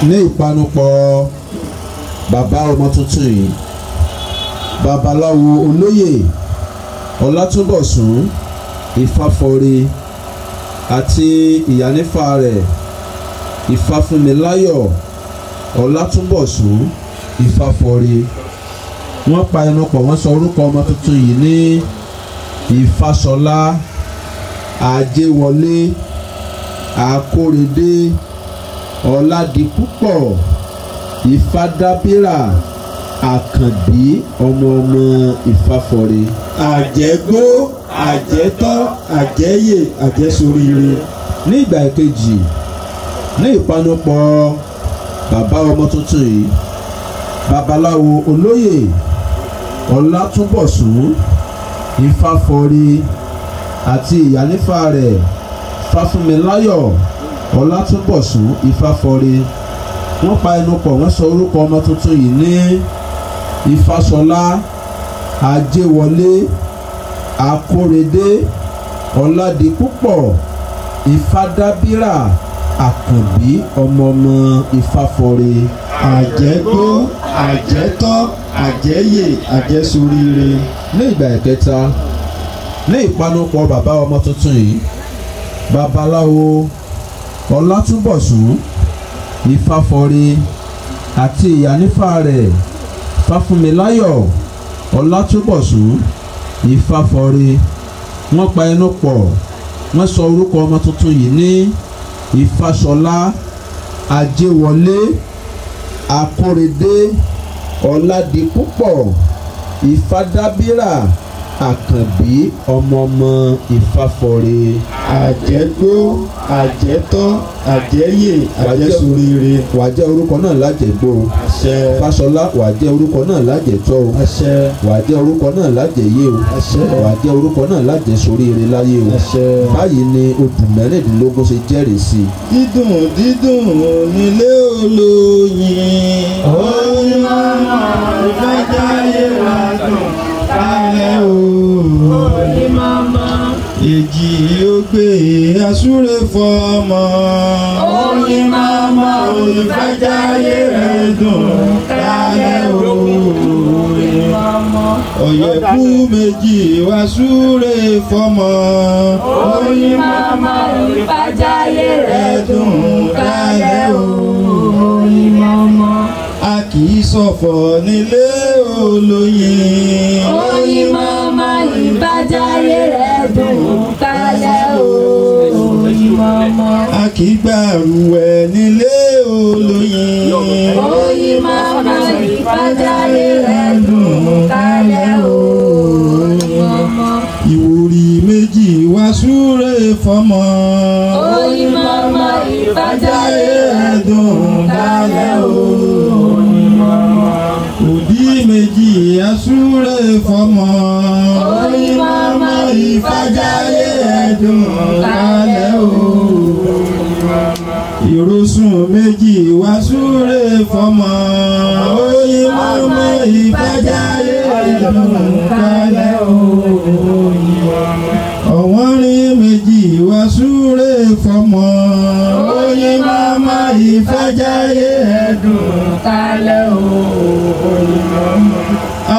Ní ìpanupọ̀ bàbá ọmọ tuntun yìí, babaláwo olóyè Ọlátúnbọ̀sún Ifáfọre àti ìyánífà rẹ̀ Ifáfúnmiláyọ̀ Ọlátúnbọ̀sún Ifáfọre, wọ́n pa ẹnu pọ̀, wọ́n sọ orúkọ ọmọ tuntun yìí ní Ifáṣọlá Ajéwọlé Akóredé Ọládipúpọ̀ Ifádábírà Àkànbí ọmọ ọmọ Ifáfọre. Àjẹgbó, àjẹtọ́, àjẹyè, àjẹsoríire. Ní ìgbà ìkejì, ní ìpanupọ̀ bàbá ọmọ tuntun yìí, babaláwo olóyè Ọlátúnbọ̀sún Ifáfọre àti ìyánífà rẹ̀ Fáfúnmiláyọ̀ Ọlátúnbọ̀sún Ifáfọre, wọ́n pa ẹnu pọ̀, wọ́n sọ orúkọ ọmọ tuntun yìí ní Ifáṣọlá Ajéwọlé Akóredé Ọládipúpọ̀ Ifádábírà Àkànbí ọmọ ọmọ Ifáfọre. Àjẹgbó, àjẹtọ́, àjẹyè, àjẹsoríire. Ní ìgbà ìkẹta, ní ìpanupọ̀ bàbá ọmọ tuntun yìí, babaláwo Ọlátúnbọ̀sún Ifáfọre àti ìyánífà rẹ̀ Fáfúnmiláyọ̀ Ọlátúnbọ̀sún Ifáfọre, wọ́n pa ẹnu pọ̀, Wọ́n sọ orúkọ ọmọ tuntun yìí ní Ifáṣọlá Ajéwọlé Akóredé Ọládipúpọ̀ Ifádábírà Àkànbí ọmọọmọ Ifáfọre. Àjẹgbó àjẹtọ́ àjẹyè àjẹsóríire. Wàá jẹ́ orúkọ náà lájẹgbó o. Àṣẹ. Fáṣọlá wàá jẹ́ orúkọ náà lájẹtọ́ o. Àṣẹ. Wàá jẹ́ orúkọ náà lájẹyè o. Àṣẹ. Wàá jẹ́ orúkọ náà lájẹsóríire láyé o. Àṣẹ. Báyìí ni odù 16 ṣe jẹ́rìí sí i. Dídùn dídùn nílé olóyin. Oyin mama ìfẹ́jáyé wa dùn kálẹ̀ o. Oyin mama. Èjì ògbé asúre fọmọ. Oyin mama ìfẹ́jáyé rẹ̀ dùn kálẹ̀ o. Oyin mama. Ọ̀yẹ̀kú méjì wá súre fọmọ. Oyin mama ìfẹ́jáyé rẹ̀ dùn kálẹ̀ o. Oyin mama. A kì í ṣọ̀fọ̀ nílé olóyin. Oyin mama ìfẹ́jáyé rẹ̀ dùn kálẹ̀ o. Oyin mama. A kì í gbàrúwẹ̀ nílé olóyin. Oyin mama ìfẹ́jáyé rẹ̀ dùn kálẹ̀ o. Oyin mama. Ìwòrì méjì wá súre fọmọ. Oyin mama ìfẹ́jáyé rẹ̀ dùn kálẹ̀ o. Òdì méjì asúre fọmọ. Oyin mama ìfẹ́jáyé rẹ̀ dùn kálẹ̀ o. Ìrosùn méjì wá súre fọmọ. Oyin mama ìfẹ́jáyé rẹ̀ dùn kálẹ̀ o. Ọ̀wọ́n rin méjì wá súre fọmọ. Oyin mama ìfẹ́jáyé rẹ̀ dùn kálẹ̀ o.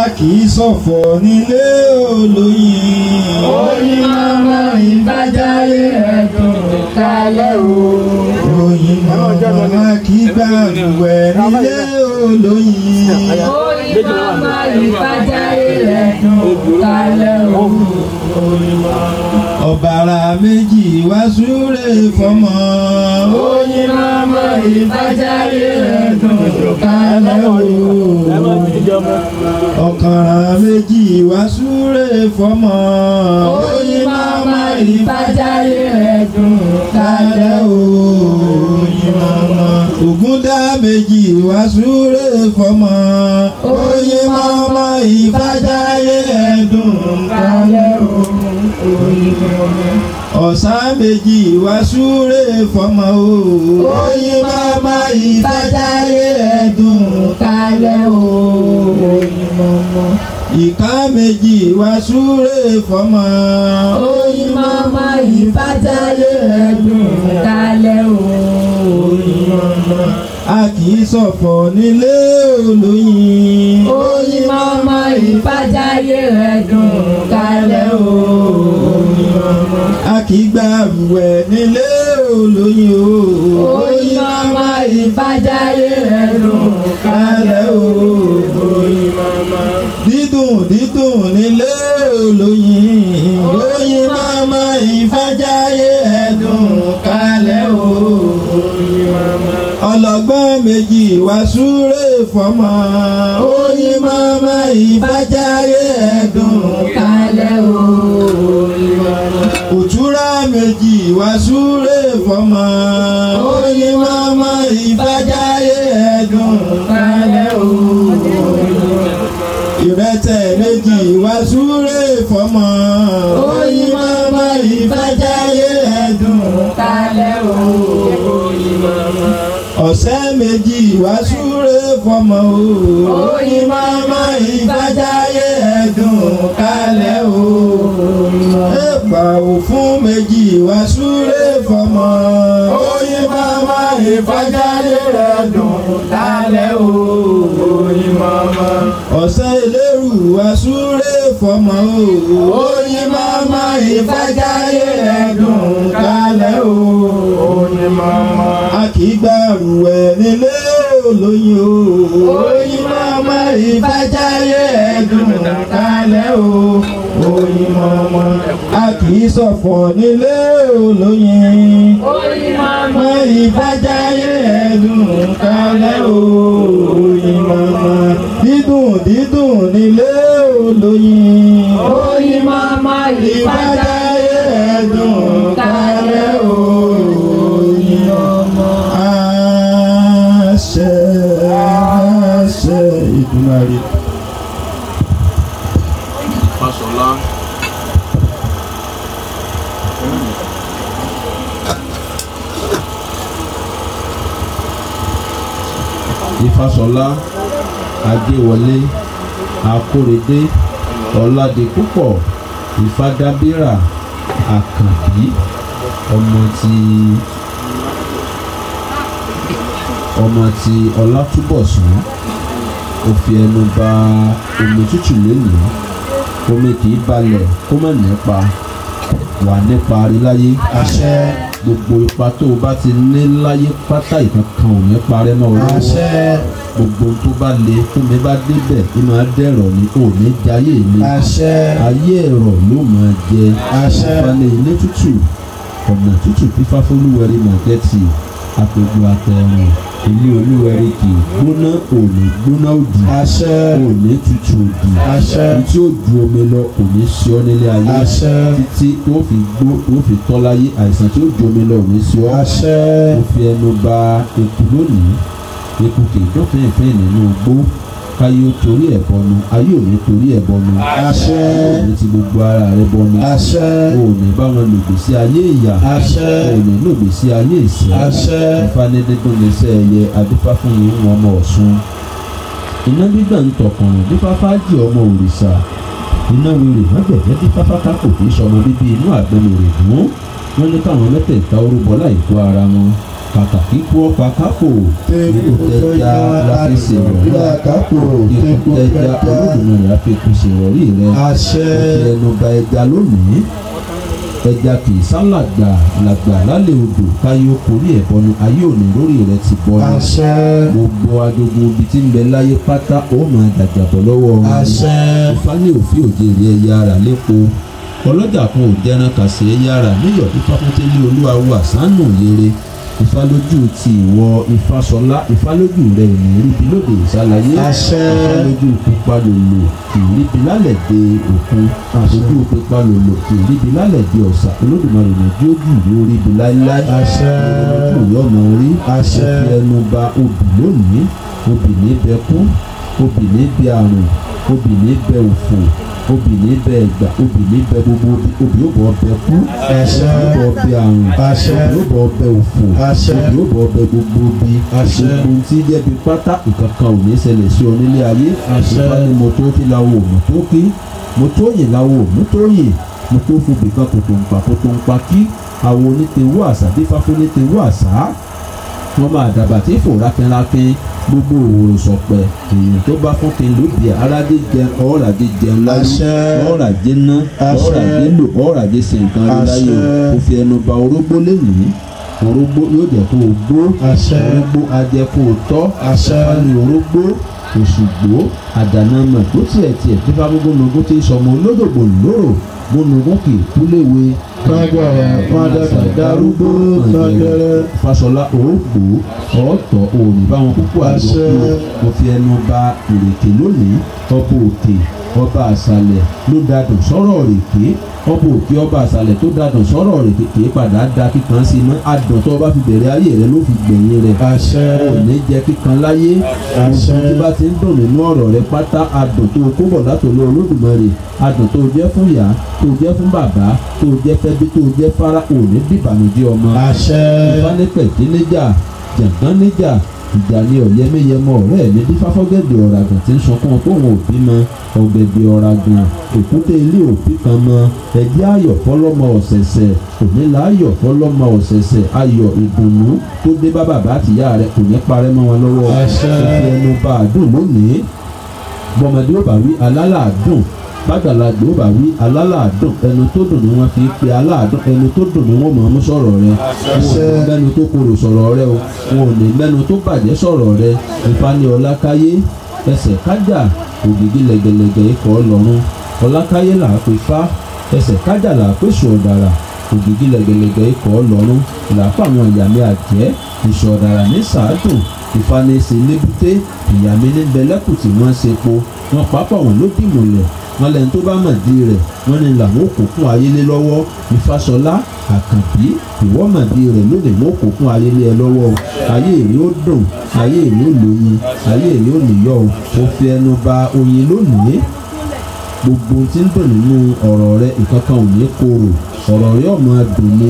A kì í ṣọ̀fọ̀ nílé olóyin. Oyin mama ìfẹ́jáyé rẹ̀ dùn kálẹ̀ o. Oyin mama a kì í gbàrúwẹ̀ nílé olóyin. Oyin mama ìfẹ́jáyé rẹ̀ dùn kálẹ̀ o. Ọ̀bàrà méjì wá súre fọmọ. Oyin mama ìfẹ́jáyé rẹ̀ dùn kálẹ̀ o. Ọ̀kàrà méjì wá súre fọmọ. Oyin mama ìfẹ́jáyé rẹ̀ dùn kálẹ̀ o. Oyin mama ògúndá méjì wá súre fọmọ. Oyin mama ìfẹ́jáyé rẹ̀ dùn kálẹ̀ o. Oyin mama. Ọ̀sán méjì wá súre fọmọ o. Oyin mama ìfẹ́jáyé rẹ̀ dùn kálẹ̀ o. Oyin mama. Ìka méjì wá súre fọmọ. Oyin mama ìfẹ́jáyé rẹ̀ dùn kálẹ̀ o. Oyin mama. A kì í ṣọ̀fọ̀ nílé olóyin. Oyin mama ìfẹ́jáyé rẹ̀ dùn kálẹ̀ o. Oyin mama. A kì í gbàrúwẹ̀ nílé olóyin o. Oyin mama ìfẹ́jáyé rẹ̀ dùn kálẹ̀ o. Oyin mama. Dídùn dídùn nílé olóyin. Oyin mama ìfẹ́jáyé rẹ̀ dùn kálẹ̀ o. Oyin mama. Ọlọ́gbọ́n méjì wá súre fọmọ. Oyin mama ìfẹ́jáyé rẹ̀ dùn kálẹ̀ o. Oyin mama. Òtúrá méjì wá súre fọmọ. Oyin mama ìfẹ́jáyé rẹ̀ dùn kálẹ̀ o. Ìrẹtẹ̀ méjì wá súre fọmọ. Oyin mama ìfẹ́jáyé rẹ̀ dùn kálẹ̀ o. Oyin mama. Ọ̀sẹ̀ méjì wá súre fọmọ o. Oyin mama ìfẹ́jáyé rẹ̀ dùn kálẹ̀ o. Ẹ̀pà òfún méjì wá súre fọmọ. Oyin mama ìfẹ́jáyé rẹ̀ dùn kálẹ̀ o. Oyin mama. Ọ̀sẹ̀ ìlérú wá súre fọmọ o. Oyin mama ìfẹ́jáyé rẹ̀ dùn kálẹ̀ o. Oyin mama. A kì í gbàrúwẹ̀ nílé olóyin o. Oyin mama ìfẹ́jáyé rẹ̀ dùn kálẹ̀ o. Oyin mọ́mọ́ a kì í ṣọ̀fọ̀ nílé olóyin. Oyin mọ́mọ́ Mọ ìfájáyé ẹ̀dùn kalẹ̀ o. Oyin mọ́mọ́ dídùn dídùn nílé olóyin. Oyin mọ́mọ́ Ìfájáyé ẹ̀dùn kalẹ̀ o. Oyin mọ́mọ́. Àṣẹ àṣẹ Ìdùmarè. Fáṣọlá. Ifáṣọlá Adéwọlé Akórèdé Ọládipúpọ̀ Ìfádábírà Àkànbí ọmọ ti Ọlátúbọ̀sún. Ó fi ẹnu ba omi tútù lénìí. Omi kì í balẹ̀ kó má nípa wà nípa rí láyé. Àṣẹ. Gbogbo ipa tó o bá ti ní láyé pátá ìkankan ò ní parẹ́ mọ́ ọ lọ́wọ́. Àṣẹ. Gbogbo tó bá le tó mi bá débẹ̀ ní máa dẹ̀rọ̀ ní ò ní jayé mi. Àṣẹ. Ayé ẹ̀rọ ló máa jẹ. Àṣẹ. Ìfalẹ̀ ilé tútù ọ̀nà tútù fífá fólúwẹ̀rí mọ̀gẹ́tì àpègbè àtẹ̀rùn ilé olúwẹ̀rí kì í gbóná òní gbóná òdì. Àṣẹ. Òní tutù òdì. Àṣẹ. Tí ó ju omi lọ kò ní sí ọ nílé ayé. Àṣẹ. Títí tó fi gbó tó fi tọ́ láyé àìsàn tí ó ju omi lọ ò ní sí ọ. Àṣẹ. Ó fi ẹnu ba eku lónìí. Eku kì í dún fínfín nínú igbó. Káyé ó torí ẹ̀ bọnu ayé ò ní torí ẹ̀ bọnu. Àṣẹ. Ò ní ti gbogbo ara rẹ bọnu. Àṣẹ. Ò ní bá wọn lògbè sí ayé ìyà. Àṣẹ. Ò ní lògbè sí ayé ìṣẹ́. Àṣẹ. Ìfanidídùn lẹsẹ̀ ẹyẹ adífáfúnni ń wọn ọmọ Ọ̀ṣun. Iná gbígbà ń tọkànrún dífáfájì ọmọ òrìṣà. Iná wèrè mọ́gbẹ̀jẹ́ dífáfáká kò kì í sọmọ bíbí inú àgbẹ̀mọ̀ rẹ̀ dùn. Wọ́n ní káwọn mẹ́tẹ̀ẹ̀ta orúbọ láìkó ara wọn. Kàkà kíkú ọ̀pá kápò. Ikú tẹja la fi ṣèrọ̀rí. Ikú tẹja Olódùmarè á fi ikú ṣèrọ̀rí rẹ. Àṣẹ. Ó fi ẹnu ba ẹja lónìí. Ẹja kì í sálàgbà làgbà lálẹ́ odò káyé ó korí ẹ̀ bọnu ayé òní lórí rẹ ti bọnu. Àṣẹ. Gbogbo ajogun ibi tí ń bẹ láyé pátá ó máa dàgbàbọ̀ lọ́wọ́ wọn. Àṣẹ. Ifá ní òfin òjèrè ẹyẹ ara lépo. Ọlọ́jà kan ò dẹran kàṣẹ ẹyẹ ara níyọ̀ Ifáfúntélé olúwawo àsánù yere. Ifá lójú ti ìwọ Ifáṣọlá Ifá lójú rẹ ò ní ríbi lóde ìsálayé. Àṣẹ. Ifá lójú pupa lòlò kì í ríbi lálẹ́ de òkun. Ojú pupa lòlò kì í ríbi lálẹ́ de ọ̀sà. Olódùmarè ní jójú yóò ríbi láíláí. Àṣẹ. Ojú yọmọ rí. Àṣẹ. Ó fi ẹnu ba obì lónìí. Obì ní bẹ kú. Obì ní bẹ àrùn. Obì ní bẹ òfò. Obì ní bẹ ẹgbà. Obì ní bẹ gbogbo obì. Obì ó bọ̀ bẹ kú. Àṣẹ. Obì ó bọ̀ bẹ àrùn. Àṣẹ. Obì ó bọ̀ bẹ òfò. Àṣẹ. Obì ó bọ̀ bẹ gbogbo obì. Àṣẹ. Gbogbo ohun tí jẹ́bi pátá ìkankan ò ní ṣẹlẹ̀ sí ọ nílé ayé. Àṣẹ. Ifá ní mo tó fi lawo òmù tó kí. Mo tó yìn lawo òmù tó yìn. Mo tó fún bìkan kòtò ń pa kòtò ń pa kí. Àwọn onítewú àṣà dífá fún onítewú àṣà. Wọ́n máa dàgbà tí fò rákínrákín gbogbo òwòrò sọ̀pẹ̀ èèyàn tó bá fún kin lóbi aládé jẹ ọ̀ràdé jẹun láyé Àṣẹ. ọ̀ràdé ná Àṣẹ. ọ̀ràdé lò ọ̀ràdé ṣe nǹkan rí láyé o. Àṣẹ. Ó fi ẹnu ba orógbó lénìí. Orógbó yóò jẹ́ kó o gbó. Àṣẹ. Orógbó á jẹ́ kó o tọ́. Àṣẹ. Ifá ní orógbó òṣùgbó àdànàmọ̀ tó tiẹ̀ tiẹ̀ tí fábúgbónugún ti sọmọ olódògbò lóró gbónugún kì í kú léwe. Kágbọ̀rẹ̀ wọn dàgbà darúgbó kágẹ́rẹ́. Fáṣọlá òògbó ọ̀ọ́tọ̀ òòrùn báwọn púpọ̀ Àṣẹ. àgbọ̀kú. Mo fi ẹnu ba ìrèké lónìí. Ọba òkè ọba àṣàlẹ̀ ló dadùn sọ́rọ̀ ìrèké. Ọba òkè ọba àṣàlẹ̀ tó dadùn sọ́rọ̀ ìrèké kì í padà da kíkan sí iná. Adùn tó o bá fi bẹ̀rẹ̀ ayé rẹ ló fi gbẹ̀yìn rẹ̀. Àṣẹ. O ò ní jẹ kíkan láyé. Àṣẹ. Gbogbo tí bá ti ń dùn nínú ọ̀rọ̀ rẹ pátá adùn tó o kó bọ̀ látòlú Olódùmarè. Adùn tó o jẹ́ fún ìyá tó o jẹ́ fún bàbá tó o jẹ́ fẹ́bí tó o jẹ́ fárá ò ní dìbànújẹ́ ọmọ. Àṣẹ. Ìfánipẹ̀tì níjà jàǹgán níjà ìjà ni ọ̀yẹ́mẹ́yẹmọ ọ̀rẹ́ mi bí fáfọ́gẹ̀dẹ̀ ọ̀ràgàn tí ń sunkún póun ò bímọ ọ̀gẹ̀dẹ̀ ọ̀ràgàn òkúté ilé òbí kan mọ ẹ̀jẹ̀ ayọ̀ fọlọ́mọ ọ̀sẹ̀sẹ̀ ònílà ayọ̀ fọlọ́mọ ọ̀sẹ̀sẹ̀ ayọ̀ ìdùnnú tó dé bá bàbá àtìyá rẹ̀ kò ní parẹ́ mọ́ wọn lọ́wọ́. Àṣẹ. Ó fi ẹnu bá a dùn lónìí. Bọ́mọdé ó bá wí alálàádùn bàgbàlagbà ó bá wí alálàádùn ẹnu tó dùn ni wọ́n fi pe aláàdùn ẹnu tó dùn ni wọ́n mọ̀ ọ́n mú sọ̀rọ̀ rẹ. Wọn ò ní mẹ́nu tó korò sọ̀rọ̀ rẹ o. Wọn ò ní mẹ́nu tó bàjẹ́ sọ̀rọ̀ rẹ. Ifá ní ọlá káyé ẹsẹ̀ kájà ògìgí lẹ̀gẹ̀lẹ̀gẹ̀ ikọ̀ ọlọ́run Ọlákáyé là á pè fá, ẹsẹ̀ kájà là á pè sùn ọ̀dàrà, ògìgì lẹ̀gẹ̀lẹ̀gẹ̀ ikọ̀ ọlọ́run là á pàwọn ìyàmí àjẹ́, ìṣọ̀ ọ̀dàrà ní sàádùn, ìfanisẹ̀ lébúté, ìyàmí ní bẹlẹ́kù tí wọ́n ṣe po, wọn pàápàá wọn ló dìmọ̀lẹ̀, wọn lẹ́ni tó bá mọ̀ di rẹ̀, wọ́n ní làwọn ò kó fún ayélé lọ́wọ́. Ifáṣọlá Àkànbí, ìwọ mọ̀ di rẹ̀ lónìí, wọn kò fún ayélé ẹ lọ́wọ́ o. Ayé èrè ó dùn, ayé èrè ó lóyin, ayé èrè ó níyọ̀ o. Ó fi ẹnu ba oyin lónìí, gbogbo tí ń dùn nínú ọ̀rọ̀ rẹ ìkankan ò ní korò, ọ̀rọ̀ rẹ yóò máa dùn ni,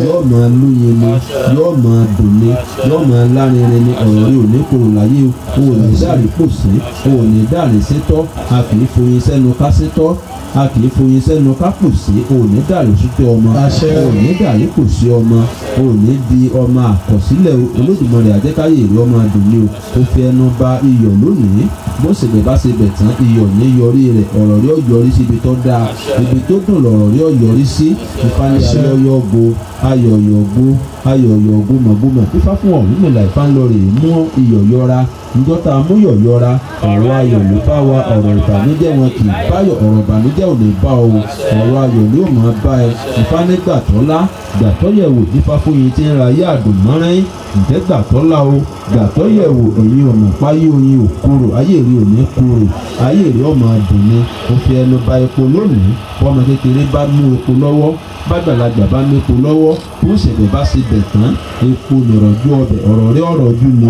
yóò máa lóyin ni, yóò máa dùn ni, yóò máa lárinrin ni, ọ̀rọ̀ rẹ ò ní korò láyé o. O ò ní dàrí pòsí, o ò ní dàrí sétọ́, a kì í foyin sẹ́nu ká sétọ́, a kì í foyin sẹ́nu ká pòsí, o ò ní dàrí sútẹ́ ọmọ, o ò ní dàrí pòsí ọmọ, o ò ní di ọmọ àkọsílẹ̀. Olódùmarè àjẹkáyè èrè ọmọ dùn ni o. O fi ẹnu ba iyọ̀ lónìí, bó ṣe bẹ̀ bá ṣe bẹ̀ tán, iyọ̀ ní yọrí rẹ̀, ọ̀rọ̀ rẹ̀ ó yọrí sí ibi tó dáa, ibi tó dùn lọ̀rọ̀ rẹ̀ ó yọrí sí. Ìfani ayọ̀yọ̀go ayọ̀yọ̀go ayọ̀yọ̀go mọ̀gbọ́mọ̀ fífá fún Ọ̀rúnmìlà ìfánlọ́rẹ̀ mú iyọ̀ yọra, njọ́ta mú yọ̀ yọra, ọ̀rọ̀ ayọ̀ ló bá wa, ọ̀rọ̀ ìbànújẹ́ wọn kì í báyọ̀, ọ̀rọ̀ ìbànújẹ́ ò ní bá o, ọ̀rọ̀ ayọ̀ ni ó máa bá ẹ. Ìfanigbàtọ́lá gbàtọ́yẹ̀wò nífàfóyin tí ń ra ayé àdùnmọ́rán, ǹjẹ́ gbàtọ́lá o, gbàtọ́yẹ̀wò ẹ̀yin ọ̀nà páyé oyin ò korò, ayé rí ò ní korò, ayé rí ọmọ àdùn ni. Ó fi ẹnu ba epo lónìí, bọ́mọ kékeré bá mú epo lọ́wọ́, bàgbàlagbà bá mú epo lọ́wọ́, bó ṣẹ̀bẹ̀ bá ṣe bẹ̀ tán, epo nìrọ̀jú ọbẹ̀, ọ̀rọ̀ rí ọ̀rọ̀ jù ni,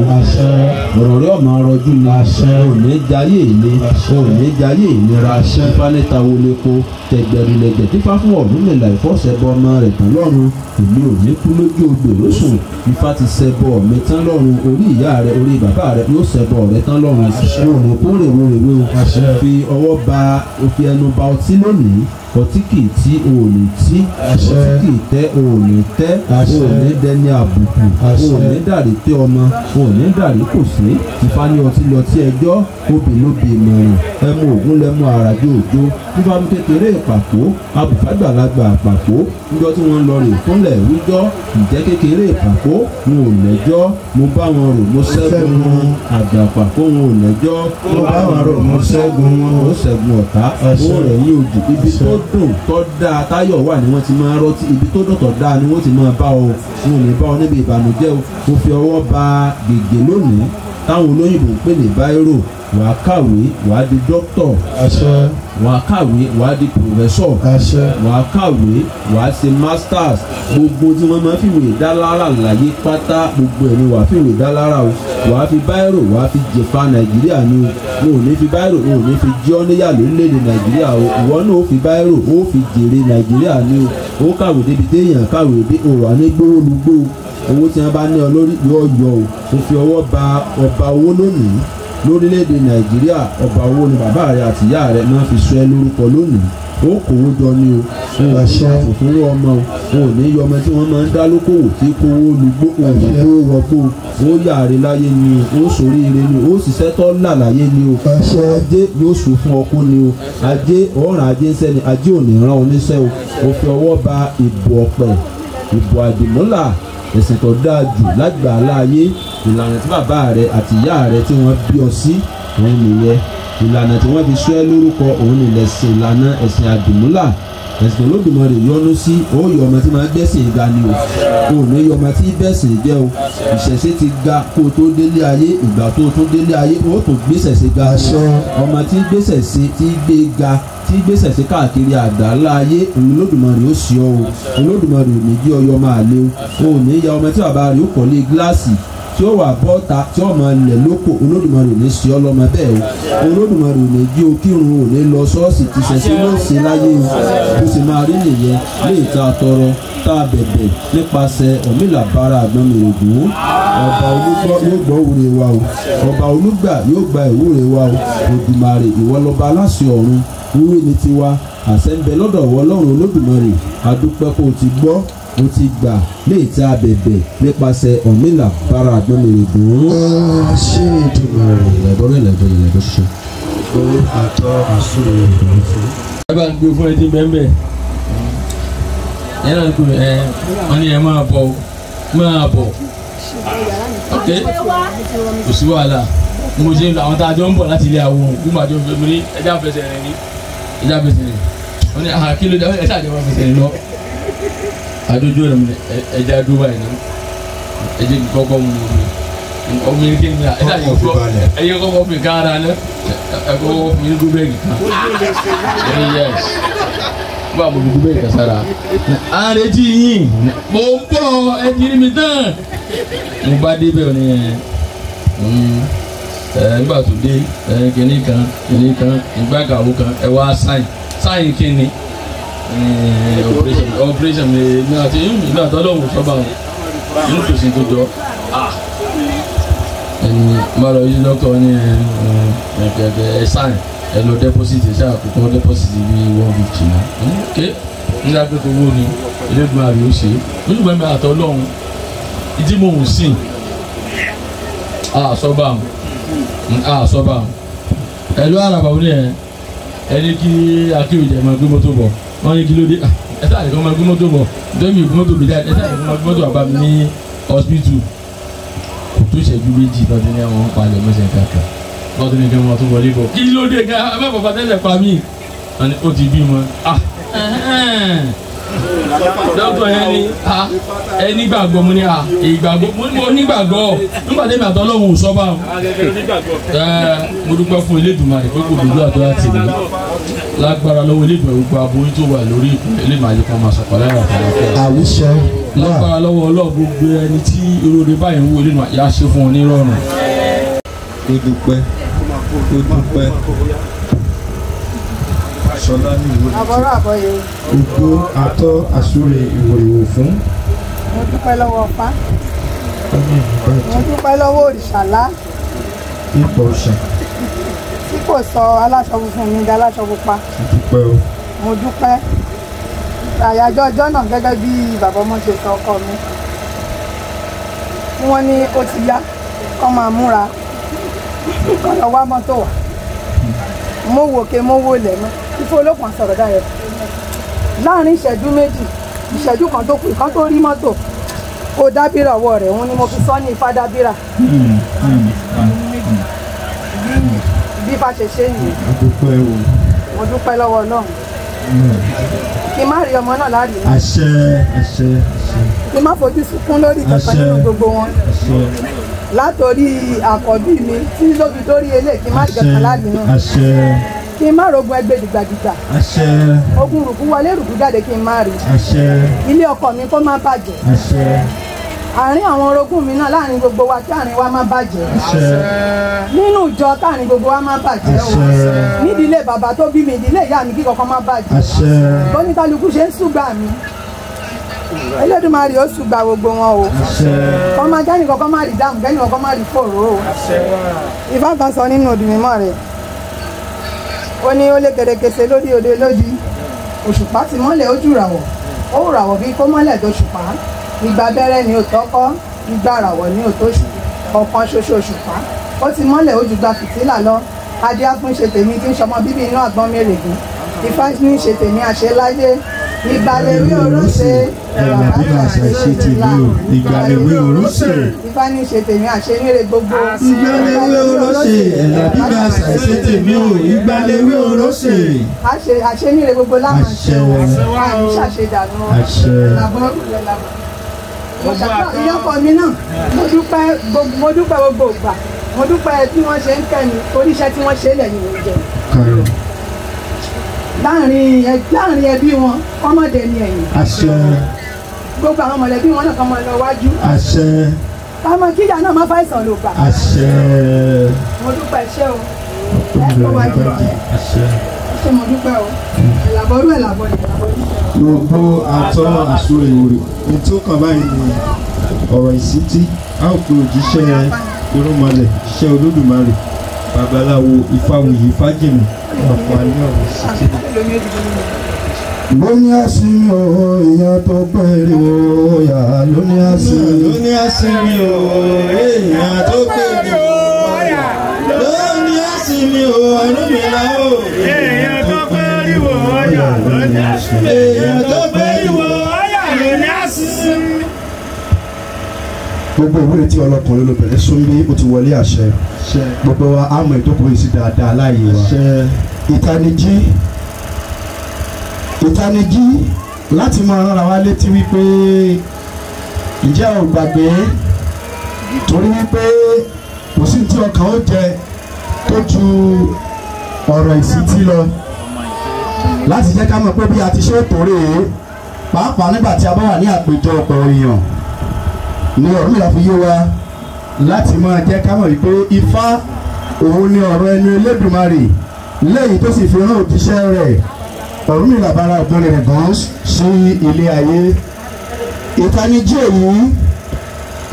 ọ̀rọ̀ rí ọmọ ọrọ̀jú ni. Ò ní jayé ìle, ò ní jayé ìnira. Ìfanita wo lepo tẹ̀gbẹ̀rìlẹ̀gbẹ̀ tífá fún Ọ̀rúnmìlà ìfọ́sẹ̀bọ ọmọ rẹ̀ tán lọ́run, èmi ò ní kú lójú ogbè lóṣùn. Ifá ti ṣẹbọ mi tán lọ́run, orí ìyá rẹ orí bàbá rẹ yóò ṣẹbọ rẹ tán lọ́run. Ò ní kó rèwerèwe o. Fi ọwọ́ ba, fi ẹnu ba ọtí lónìí, ọtí kì í tí o ò ní tí, ọtí kì í tẹ́ o ò ní tẹ́, o ò ní dẹni àbùkù, o ò ní dàrí tẹ́ ọmọ, o ò ní dàrí kò sí. Ifá ní ọtí lọ tí ẹjọ́, obì ló bi ìmọ̀ràn, ẹmu ògún lẹ́mu àràjò òjò. Ifá mú kékeré ìpàkó, abùfágbàlagbà àpàkó, níjọ́ tí wọ́n lọ rè fúnlẹ̀ wíjọ́, ǹjẹ́ kékeré ìpàkó wọn ò lẹ́jọ́, mo bá wọn rò mo ṣẹ́gun wọn, àgbà àpàkó wọn ò lẹ́jọ́, mo bá wọn rò mo ṣẹ́gun wọn, ó ṣẹ́gun ọ̀tá, ó rẹ̀ yín ojú. Ibi tó dùn tó dáa táyọ̀ wà ni wọ́n ti máa rọ́tí, ibi tó dùn tó dáa ni wọ́n ti máa bá ọ, wọn ò ní bá ọ níbi ìbànújẹ́ o. Mo fi ọwọ́ ba gègé lónìí táwọn olóyìnbó ń pè ní báírò, wàá kàwé wàá di dókítọ̀, wàá kàwé wàá di pòfẹ́sọ̀, wàá kàwé wàá ṣe masters, gbogbo tí wọ́n máa ń fìwé dá lára láyé pátá, gbogbo ẹ̀ ni wàá fìwé dá lára o. Wàá fi báírò wàá fi jẹ̀fà Nàìjíríà ni o, wọn ò ní fi báírò wọn ò ní fi jọ́ níyà lórílẹ̀‐èdè Nàìjíríà o, ìwọ náà ó fi báírò ó fi jèrè Nàìjíríà ni o. Ó kàwé débi téèyàn kàwé dé, o wà ní gbówólúgbó, owó tí wọ́n bá ní ọ lórí yóò yọ o. O fi ọwọ́ ba ọba owó lónìí lórílẹ̀‐èdè Nàìjíríà, ọba owó ni bàbá rẹ àti ìyá rẹ máa fi sọ ẹ́ lórúkọ lónìí. Ó kówó jọ ni o, ò ní fòfúnrú ọmọ o, ò ní yọ ọmọ tí wọ́n máa ń dá lókòwò tí kówó lugbó, ò ní kówó wọgbó, ó yàrá láyé ni o, ó ṣoríire ni o, ó ṣiṣẹ́ tó là láyé ni o. Ajé yóò sùn fún ọkọ ni o, ajé ọ̀ràn ajé ń sẹ́ni, ajé ò ní rán oníṣẹ́ o. O fi ọwọ́ ba ìbò ọ̀pẹ̀, ìbò àdìmúlà, ẹ̀sìn tó dáa jù lágbàá láyé, ìlànà tí bàbá rẹ àti ìyá rẹ tí wọ́n bí ọ sí òun nìyẹn, ìlànà tí wọ́n fi sọ ẹ́ lórúkọ òun nìlẹ̀sìn, ìlànà ẹ̀sìn àdìmúlà, ẹ̀sìn Olódùmarè yọ́nú sí. Ó yọ ọmọ tí máa gbẹ́sìn ga ni o, ò ní yọ ọmọ tí bẹ́sìn jẹ́ o. Ìṣẹ̀ṣe ti ga kó o tó délé ayé, ìgbà tó o tún délé ayé ó tún gbéṣẹ̀ṣe ga. Ọmọ tí gbéṣẹ̀ṣe tí gbé ga tí gbéṣẹ̀ṣe káàkiri àgbáńlá ayé, Olódùmarè ó sì ọ o. Olódùmarè ò ní jí ọyọ máa lé o, ò ní ya ọmọ tí bàbá rẹ̀ ó kọ́lé gíláàsì tí ó wà bọ́ta tí ó máa lẹ̀ lóko, Olódùmarè ò ní sí ọ lọ́mọ bẹ́ẹ̀ o. Olódùmarè ò ní jí o kírun, ò ní lọ ṣọ́ọ̀ṣì, ti ṣẹ̀ṣẹ̀ ló ṣe láyé o. Bó ṣe máa rí nìyẹn léè tá a tọrọ tá a bẹ̀bẹ̀ nípasẹ̀ Ọ̀rúnmìlà bára Àgbọnnìrègún. Ọba Olúgbọ́ yóò gbọ́ ìwúre wa o, ọba Olúgbà yóò gba ìwúre wa o. Òdùmarè ìwọ lọba aláṣẹ ọ̀run, wíwé ni tiwa, àṣẹ ń bẹ lọ́dọ̀ ọwọ́ Ọlọ́run Olódùmarè. Adúpẹ́ kó o ti gbọ́, o ti gbà léè tá a bẹ̀bẹ̀ nípasẹ̀ Ọ̀rúnmìlà bára Àgbọnnìrègún. Ṣé Èdùmàrè ìlẹ̀bọ̀rẹ̀ ìlẹ̀bọ̀ ìlẹ̀bọ̀ ṣiṣẹ́. Àtọ́ àsúrò ìdùnnú fún. Ẹ bá ń gbé fún ẹtí bẹ́ẹ̀ ẹ náà kú ẹ wọ́n ní ẹ máa bọ̀ máa bọ̀ ok kò sí wàhálà mo ṣe ń lọ àwọn tá a jọ ń bọ̀ láti ilé àwọn òkú màjọ ń fẹ́ mi ní ẹja fẹsẹ̀ rẹ̀ ní Ẹja fẹsẹ̀ rìn. Wọ́n ní àhà kí ló dé ẹ ṣáà jẹ́ wọ́n fẹsẹ̀ rìn lọ. Adójú rẹ̀ mi ẹja dúró báyìí náà. Ẹ jẹ́ kí kọ́kọ́ mu omi. Omi kí ni ẹ ṣáà jẹ́ kọ́ ẹ yẹ kọ́kọ́ fi ká ara lẹ. Ẹ kọ́kọ́ fi ní gúbẹ́ẹ̀gì kan. Ẹ yẹs. Wọ́n á mọ̀ fi gúbẹ́ẹ̀gì kan sára. À ń retí yín. Mo ń bọ̀ ẹ ti rí mi tán. Mo bá débẹ̀ ní ẹ nígbà tó dé kìnní kan ìgbà kàwé kan ẹ wá sáyìn sáyìn kìnní operation mi ní àti ìgbà tó lọ́wọ́ sọ́ba inú kò sí tó jọ ẹni má lọ yí dọ́kítọ̀ ní ẹ sáyìn ẹ lọ deposit ẹ ṣáà kókó deposit bí 150 náà ok nígbà pé kò wó ni Elédùmarè ó ṣe é nígbà mi àtọ́ lọ́hùn ìdí mò ń sìn sọ́ba ẹ̀lú àràbà wọlé ẹ̀ ẹni kí akéwìjẹ máa gbé mọ́tò bọ̀ wọ́n ní kí ló dé ẹ sáà nìkan máa gbé mọ́tò bọ̀ dẹ́mi ìgbé mọ́tò bìí jáde ẹ sáà nìkan máa gbé mọ́tò bàbá mi ní hospital kò tó ìṣẹ́jú méjì tọ́jú ní àwọn palẹ̀ mọ́sẹ̀ kankan lọ́dún ní kí wọ́n tún wọlé bọ̀ kí ló dé gan ẹ má bàbá tẹ́lẹ̀ pa mí ó ti bímọ dọ́kítọ̀ yẹn ni ẹ nígbàgbọ́ mo ní ìgbàgbọ́ mo nígbàgbọ́ nígbà tẹ́mi àtọ́lọ́hún sọ́ba mo dúpẹ́ fún Elédùmarè pé kò dúdú àdúrà tì mí lágbára lọ́wọ́ Elédùmarè gbogbo aboyún tó wà lórí ìpínlẹ̀ Elédùmarè kan máa sọ̀kọ̀ lára àtàlàfẹ́ àwíṣẹ lágbára lọ́wọ́ Ọlọ́run gbogbo ẹni tí irú báyìí ń wò Elédùmarè yá ṣe fún un ní rọrùn. Ó dúpẹ́ ó dúpẹ́. Ṣọlá ní ìwé àbọ̀rọ̀ àbọ̀yè. Ogbó atọ́ àsúre ìwòrìwò fún. Mo dúpẹ́ lọ́wọ́ Ọ̀pá. Mo dúpẹ́ lọ́wọ́ òrìṣàlá. Ipò ọ̀sà. Tí kò sọ aláṣọ funfun mi di aláṣọ pupa. Mo dúpẹ́ o. Mo dúpẹ́. Àyájọ́ ọjọ́ náà gẹ́gẹ́ bí bàbá ọmọ ṣe sọ ọkọ mi. Wọ́n ní ó ti yá kọ́ máa múra kọ́ lọ wá mọ́tò wá. Mo wò ké mo wò lẹ̀ mọ́. Ifo olókun sọ̀rọ̀ dayọ̀ láàrin ìṣẹ́jú méjì ìṣẹ́jú kan tó kù ìkan tó rí mọ́tò ó dábìrà ọwọ́ rẹ̀ òun ni mo fi sọ ní ifá dábìrà bí ifá ṣe ṣe nìyẹn. Mo dúpẹ́ lọ́wọ́ Ọlọ́run kí n má rí ọmọ náà láàrin náà. Àṣẹ àṣẹ àṣẹ. Kí n má fojú sunkún lórí kankan nínú gbogbo wọn látòrí àkọ́bí mi tí lóbi dórí eléyìí kí n má rí kankan láàrin náà. Àṣẹ. Kí n má rogun ẹgbẹ́ dìgbàdìgbà. Àṣẹ. Ogun rùkú wọlé rùkú jáde kí n má rí. Àṣẹ. Ilé ọkọ mi kó má bàjẹ́. Àṣẹ. Àárín àwọn orogún mi náà láàrin gbogbo wa kí àárín wa má bàjẹ́. Àṣẹ. Nínú ìjọ káàrin gbogbo wa má bàjẹ́ o. Àṣẹ. Nídìílé bàbá tó bí mi ìdílé ìyá mi kí kankan má bàjẹ́. Àṣẹ. Bóníkálukú ṣe ń ṣùgbà mi. Elédùmarè ó ṣùgbà gbogbo wọn o. Àṣẹ. Kọ́ máa jẹ́ nìkan kọ́ má rí dáhùn kẹ́ni kọ́ má rí fòrò o. Àṣẹ. Ifá kan sọ nínú odù mímọ́ rẹ̀. Ó ní ó lé kerekese lórí òde lódì òṣùpá ti mọ́lẹ̀ ojú ràwọ̀ ó ràwọ̀ bí kó mọ́lẹ̀ tó ṣùpá ìgbà abẹ́rẹ́ ni ò tọ́kọ́ ìgbà ràwọ̀ ni ò tó ṣù ọ̀kan ṣoṣo òṣùpá ó ti mọ́lẹ̀ ojú gba fìtílà lọ adé fún ṣe tèmi tí ń ṣọmọ bíbí inú àgbọn mèrègùn ifá ní ṣe tèmi àṣẹ láyé ìgbàlèwé òróṣe ẹ̀rọ bíbá àṣà ṣe tèmi o ìgbàlèwé òróṣe. Ifá ní ṣe tèmi àṣẹ níre gbogbo. Ìgbàlèwé òróṣe ẹ̀rọ bíbá àṣà ṣe tèmi o ìgbàlèwé òróṣe. Àṣẹ níre gbogbo láwọn ṣe o àṣẹ dànù làbọ̀ làbọ̀. Ìyọkọ mi náà mo dúpẹ́ gbogbo ìgbà mo dúpẹ́ bí wọ́n ṣe ń kẹ́ mi oríṣẹ́ tí wọ́n ṣe lẹ́yìn oúnjẹ. Láàrin ẹbí wọn ọmọdé ni ẹ̀yìn. Àṣẹ. Gbogbo àwọn mọ̀lẹ́bí wọn náà kàn máa lọ wájú. Àṣẹ. Kámọ kíjà náà má fàìsàn ló gbà. Àṣẹ. Mo dúpẹ́ ṣé o. Ẹ kó wájú ọ̀rẹ́. Àṣẹ. Ṣé mo dúpẹ́ o? Ẹ̀làbọ̀rú ẹ̀làbọ̀ ẹ̀làbọ̀rú. Gbogbo àtọ́ àsúre ìwòrì ní tó kàn báyìí ni ọ̀rọ̀ ìsítí a ó pe òjíṣẹ́ irúnmọlẹ̀ òjíṣẹ́ Olódùmarè babaláwo Ifáwuyì Fájìmí wọn fún wa ní ọ̀rọ̀ ìsítí. Lóní àsìmí o èèyàn tó péré o yà lóní àsìmí. Lóní àsìmí o èèyàn tó péré o yà lóní àsìmí o Ọ̀rúnmìlà o èèyàn tó péré o yà lóní àsìmí. Èèyàn tó péré o yà lóní àsìmí. Gbogbo ìwúre tí ọlọkùnrin lóbìnrin súnbí ó ti wọlé àṣẹ. Gbogbo wa á mọ ìdókòwò yìí sí dáadáa láàyè wa. Ìtanijí Ìtanijí láti máa rán ara wa létí wípé ǹjẹ́ ò gbàgbé, torí wípé kò sí tí ọkàn ó jẹ tó ju ọ̀rọ̀ ìsítí lọ, láti jẹ́ ká mọ̀ pé bí a ti ṣe é torí pàápàá nígbà tí a bá wà ní àpéjọ ọ̀pọ̀ èèyàn ni Ọ̀rúnmìlà fi yé wa láti máa jẹ́ ká mọ̀ wípé Ifá òun ni ọ̀rọ̀ ẹnu Elédùmarè léyìí tó sì fi rán òjíṣẹ́ rẹ̀ Ọ̀rúnmìlà bára ọ̀gbọ́n rẹ̀ gan sí ilé ayé. Ìtanijí èyí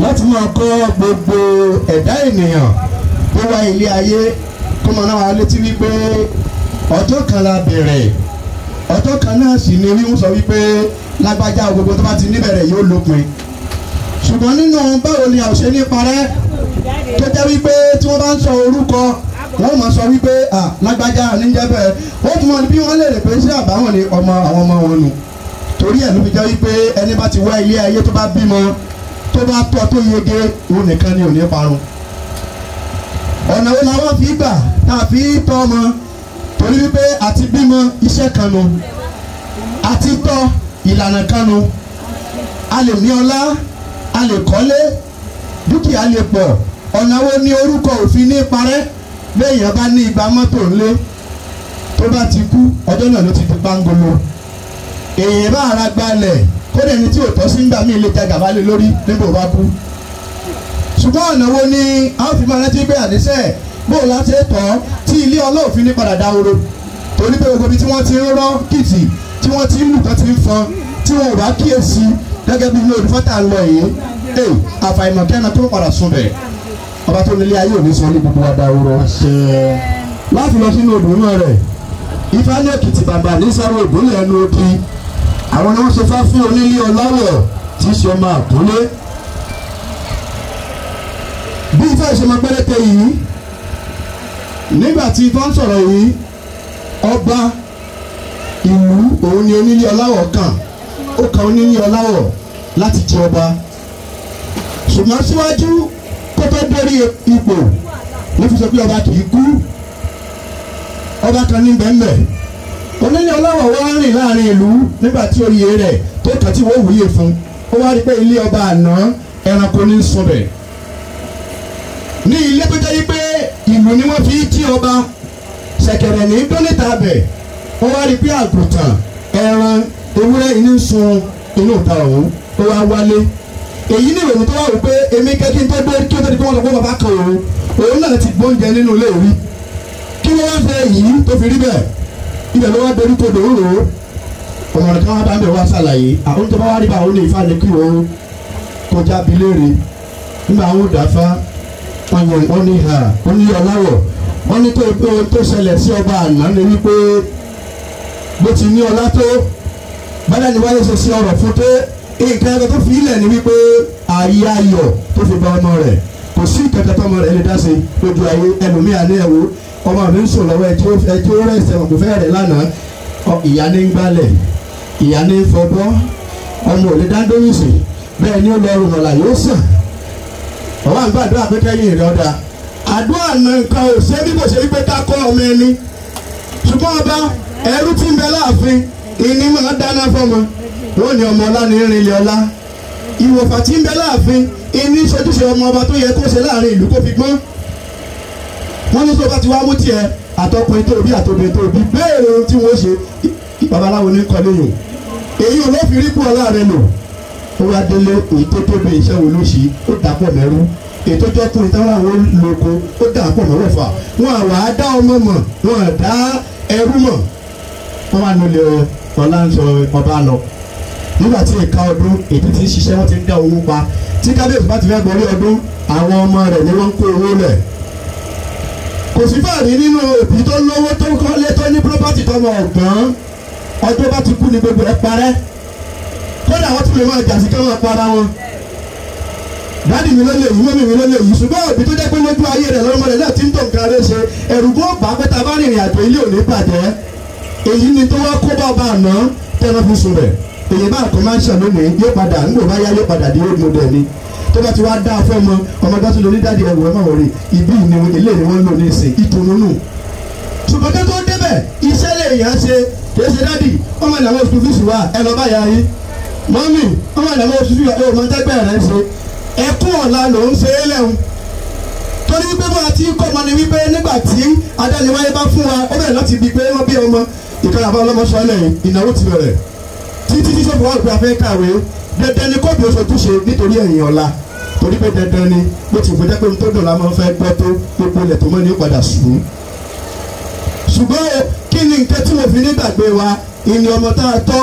láti máa kọ́ gbogbo ẹ̀dá ènìyàn tó wá ilé ayé kó máa náà wá létí wípé ọjọ́ kan la bẹ̀rẹ̀, ọjọ́ kan náà sì ni wíwú sọ wípé lágbájá gbogbo tó bá ti níbẹ̀rẹ̀ yóò lópin. Ṣùgbọ́n nínú báwo ni àwòṣe ní parẹ́ tó jẹ́ wípé tí wọ́n bá ń sọ orúkọ wọ́n máa sọ wípé à lágbájá níjẹ́ bẹ́ẹ̀, ó tún mọ̀ bí wọ́n lè rè pé ṣé àbáwọn ni ọmọ àwọn ọmọ wọn nù. Torí ẹ̀ ló fi jẹ́ wípé ẹni bá ti wá ilé ayé tó bá bímọ tó bá tọ́ tó yege òun nìkan ni ò ní parun. Ọ̀nà wo làwọn fi gbà tá a fi tọ́ ọmọ? Torí wípé àti bímọ iṣẹ́ kan nu, àti tọ́ ìlànà kan nu, a lè ní ọlá, a lè kọ́lé, dúkìá lè pọ̀. Ọ̀nà wo ni orúkọ òfin ní parẹ́? Béèyàn bá ní igba mọ́tò ńlé tó bá ti kú ọjọ́ náà ló ti di pangolo. Èèyàn bá ara gbalẹ̀ kódà ẹni tí ò tọ́ sí ńgbà míì lè jẹ gàba lé lórí nígbà bá kú. Ṣùgbọ́n ọ̀nà wo ni a ó fi máa rántí pé àníṣe bóò láti tọ́ tí ilé ọlọ́ọ̀fin ní padà dáhoro? Torí pé gbogbo ibi tí wọ́n ti ń rọ́ kìtì tí wọ́n ti ń lù tán ti ń fọn tí wọn ò bá kíyèsí gẹ́gẹ́ bí ilé olùfọ́tà ń lọ yìí, àfàìmọ̀ kẹ́nà tó padà sùn bẹ̀. Ọba tó nílé ayé òní sọ ní gbogbo wa dáhoro. Láti lọ sínú odò náà rẹ̀, Ifá ní Èkìtì bàbá ní sáré ògbólẹ̀ ẹnu odi, àwọn ni wọ́n ṣe fá fún onílé ọlọ́wọ̀ tí í ṣe ọmọ àkúlé. Bí Ifá ṣe máa péréte yìí, nígbà tí Ifá ń sọ̀rọ̀ yìí, ọba ìlú òun ni onílé ọláwọ̀ kàn, ó kan onílé ọláwọ̀ láti jẹ ọba. Ṣùgbọ́n síwájú kó tó dórí ipò ló fi sọ pé ọba kì í kú, ọba kan ní bẹ́ẹ̀nbẹ́ẹ̀. Onílé ọláwọ̀ wá rìn láàrin ìlú nígbà tí oyè rẹ̀ tó kàn tí wọ́n wúyè fún, ó wá rí pé ilé ọba àná ẹranko ní sunbẹ̀. Ní ilé tó jẹ́ wípé ìlú ni wọ́n fi kí ọba, ṣẹ̀kẹ̀rẹ̀ ní dóníta bẹ̀, ó wá rí pé àgùntàn ẹran ewúrẹ́ yìí ní sun inú ìta ọ̀hún, ó wá wálé. Èyí ní ìròyìn tó wà wípé èmi kẹ́kí tó dé kí ó tó di pé wọ́n sọ pé bàbá kan òun òun náà ti gbóúnjẹ nínú ilé rí. Kí ló wá fẹ́ yìí tó fi rí bẹ́ẹ̀? Ibẹ̀ ló wá dorí kodò ó rò ó. Ọmọdé kan wá bá ń bẹ̀ wá ṣàlàyé àwọn tó bá wá rí bá òun ní Ifá ni kí òun kọjá bi léèrè. Nígbà àwọn òdàfá wọ́n ní ha wọ́n ní ọláwọ̀ wọ́n ní tó ṣẹlẹ̀ sí ọba àná ni wípé bó ti ní ọlá tó bádà ni wáyé ṣe sí ọ̀rọ̀ fún tó nǹkan ẹ̀rọ tó fi ilẹ̀ ni wípé ayé ayọ̀ tó fi bá ọmọ rẹ̀ kò sí ìkẹ̀kẹ́ tọmọ rẹ̀ lè dá sí lójú ayé. Ẹlòmíà ní ẹ̀wò ọmọ mi ń sùn lọ́wọ́ ẹjọ́ rẹ̀ ṣẹ̀wọ̀n kò fẹ́ rẹ̀ lánàá, ìyá ní ń gbálẹ̀, ìyá ní ń fọbọ́, ọmọ ò lè dá dóyìnsì, bẹ́ẹ̀ ni ó lọ rùmọ̀là yóò sàn. Ọwọ́ àgbà àdúrà pé kẹ́yìn rẹ̀ ọ̀dà àdúrà náà nǹkan ò ṣe bí kò ṣe wípé ká kọ́ ọmọ ẹni. Ṣùgbọ́n ọba ẹrú tí ń bẹ láàfin ìní máa dáná fọmọ, wọ́n ní ọmọ ọlá ní rinlẹ̀ ọlá. Ìwòfà tí ń bẹ láàfin ìní ṣojúṣe ọmọ ọba tó yẹ kó ṣe láàrin ìlú kó fi gbọ́n. Wọ́n ní tó bá ti wá mú tiẹ̀ àtọkùnrin tó bí àtobìnrin tó bí béèrè ohun tí wọ́n ṣe, babaláwo ní kọ́ léyìn èyí ò ló fi rí kú ọlá rẹ lò. Ó wá délé èyí tó tóbi iṣẹ́ wo ló ṣe, ó dàpọ̀ mẹ́rú, èyí tó jọ́kùnrin táwọn àwọn lóko ó dàpọ̀ mọ́wọ́fà. Wọn àwà á dá ọmọ mọ̀, wọn à dá ẹrú mọ̀. Wọ́n wá nílé ọlá ń sọ ọba lọ. Nígbà tí ìka ọdún èyí tí ń ṣiṣẹ́ wọ́n ti ń dá owó pa, tí kábíyèsí bá ti fẹ́ borí ọdún àwọn ọmọ rẹ̀ ni wọ́n ń kó owó lẹ̀. Kò sí fàárí nínú òbí tó lówó tó kọ́lé tó ní pírọ́pátì tọmọ ọ̀gbọ́n, ọdún bá ti kú ni gbogbo ẹ̀ parẹ́. Kódà wọ́n tún lè máa jà sí kí wọ́n para wọn. Dádì mi ló lè yí, mọ́mì mi ló lè yí, ṣùgbọ́n òbí tó jẹ́ pé lójú ayé rẹ̀ lọ́mọ rẹ̀ náà ti ń tó nǹkan rẹ̀ ṣe, ẹ̀rù kó bá pé ta bá rìnrìn àjò ilé òní bàjẹ́. Èyí ni tó wá kó bá ọba àná tẹ́lẹ̀ fi sùn rẹ̀. Èyí bá àkọ́ máa ń ṣàn lónìí yóò padà ń gbò bá yá yóò padà di old model ni. Tó bá ti wá dá fọ́mọ ọmọ bá tún lè ní dádì ẹ̀wù ẹ̀ máa wọ̀rẹ̀ ibi ni ilé ni wọ́n ń lò ní ìsìn ìdùnnú nù. Ṣùgbọ́n tó débẹ̀ iṣẹ́ lè yàn ṣe Kìí ṣe dádì ọmọ ìlànà oṣù fíìsì wa ẹ lọ bá ya yín. Mọ́mì ọmọ ìlànà oṣù fíìsì wa ẹ ò mọ tẹ́gbẹ́ rẹ̀ ṣe. Ẹkún ọ̀la ló ń ṣe é lẹ́hun. Torí wípé bó a ti kọ́ ọmọ ni wípé nígbà tí adániwáyé bá fún wa ó bẹ̀rẹ̀ láti ibi pé wọ́n bí ọmọ ìkànnì àbá ọlọ́mọ sọ́lẹ̀ ìnáwó ti bẹ̀rẹ̀. Títí tí sọ́kùnrin wà pé a fẹ́ kàwé dandan ni kóòtù oṣoojúṣe nítorí ẹ̀yìn ọ̀la torí pé dandan ni bó ti kó jẹ́ pé ohun tó dùn la máa ń fẹ́ gbọ́ tó gbogbo ilẹ̀ tó mọ́ ni ó padà sùn. Ṣùgbọ́n kí ni nǹkan tí mo fi nígbàgbé wa ìní ọmọ tá a tọ́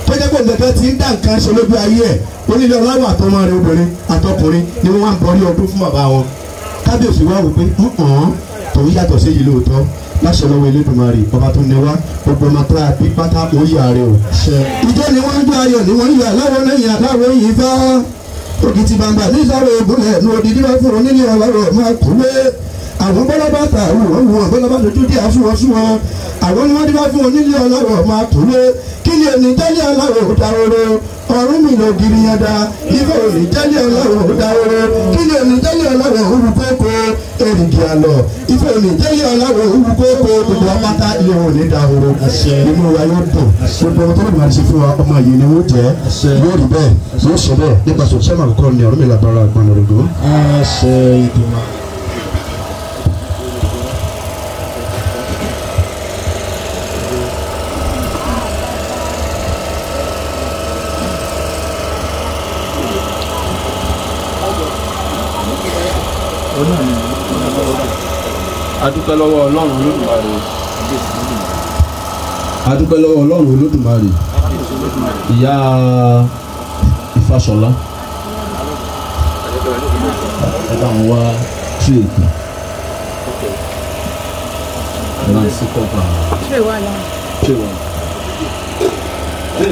tó jẹ́ pé nǹkan ti ń dá nǹkan ṣe lójú ayé ẹ̀ onílé ọlọ́wọ́ àtọmọ rẹ̀ obìnrin àtọkùnrin ni wọ́n wá ń bọrí ọdún fún bàbá wọn. Kábíyèsí wá wò pé tòun yàtọ̀ sí èyí lóòótọ́ láṣẹ lọ́wọ́ Elédùmarè ọba tó ní wá gbogbo ọmọ tó a bí pátá ó yà rẹ o. Ìjọ ni wọ́n ń jó ayọ̀ ni wọ́n ń yọ aláwọ̀ lẹ́yìn aláwọ̀ yìí fá. Òkìtì bàǹbà ní sáré ìbúlẹ̀ ní odidi bá fún onílé ọlọ́rọ̀ máa kúlé. Àwọn bọ́lá bá ta àwọn wọn bọ́lá bá dojú dí àsúnwọ̀n súnwọ̀n. Àwọn ni wọ́n dí bá fún onílé ọlọ́rọ̀ máa kúlé. Kí ni òní jẹ́lé ọlọ́rọ̀ ó dáwọ́rọ́? Ọ̀run mi ló giri yẹn dá. Ifẹ̀ òní jẹ́lé ọlọ́rọ̀ ó dáwọ́rọ́. Kí ni òní jẹ́lé ọlọ́rọ̀ ó wù kókó? Èrìgì àlọ́. Ifẹ̀ òní jẹ́lé ọlọ́rọ̀ ó wù kókó. Gbogbo apáta ilé wọn ò ní dáwọ́rọ́. Inú wa yóò dùn. Gbogbo ọmọ tó lè máa ṣe fún wa ọmọ yìí ni wọ́n jẹ́. Yóò rí bẹ́ẹ̀ yóò ṣe bẹ́ẹ̀ nípasẹ̀ sẹ́mà kọ́kọ́ ni Ọ̀rúnmìlà bára àgbọnnìrègún. Àṣẹ ìdùnnú. Adúpẹ́ lọ́wọ́ Ọlọ́run Olódùmarè. Adúpẹ́ lọ́wọ́ Ọlọ́run Olódùmarè. Ìyá Ifáṣọlá ẹ bá wọn wá tírè kan ẹ bá ń sí kọ́pà tírè wà tírè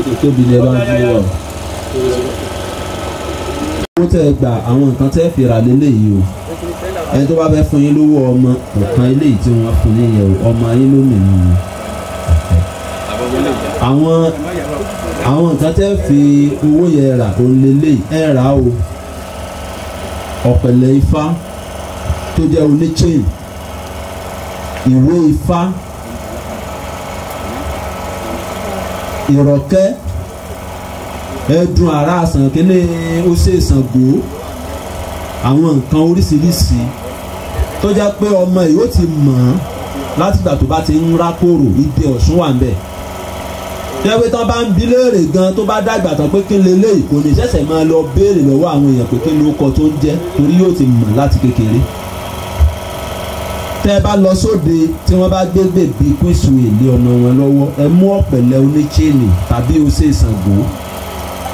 tó tóbi ni ẹ bá ń gbé wà. Owó tẹ́ ẹ gbà àwọn nǹkan tẹ́ ẹ fi rà lélẹ́yìí o. Ẹni tó bá fẹ́ fún yín lówó ọmọ ọ̀kan eléyìí tí wọ́n fún yín yẹn o ọmọ yín ló mìíràn o. Àwọn nǹkan tẹ́ fi owó yẹn rà òun lélẹ́yìí ẹ rà o. Ọ̀pẹ̀lẹ̀ ifá tó jẹ́ oníchain, ìwé ifá, ìrọ̀kẹ́, ẹ̀dùn ara àsàn kíní ó ṣe Ṣàngó, àwọn nǹkan oríṣiríṣi tó jẹ́ pé ọmọ yìí ó ti mọ̀ ọ́n látìgbà tó bá ti ń rákòrò ìdè Ọ̀ṣun wà ń bẹ̀. Jẹ́ pé tán bá ń bi léèrè gan tó bá dàgbà tán pé kí n lè léyìí kò ní ṣẹ̀ṣẹ̀ máa lọ béèrè lọ́wọ́ àwọn èèyàn pé kí ló kọ tó ń jẹ́ torí yóò ti mọ̀ láti kékeré. Tẹ́ ẹ bá lọ sóde tí wọ́n bá gbé bèbí kúìsù èlé ọmọ wọn lọ́wọ́ ẹ mú ọ̀pẹ̀lẹ̀ oníchéènì tàbí oṣé Ṣàngó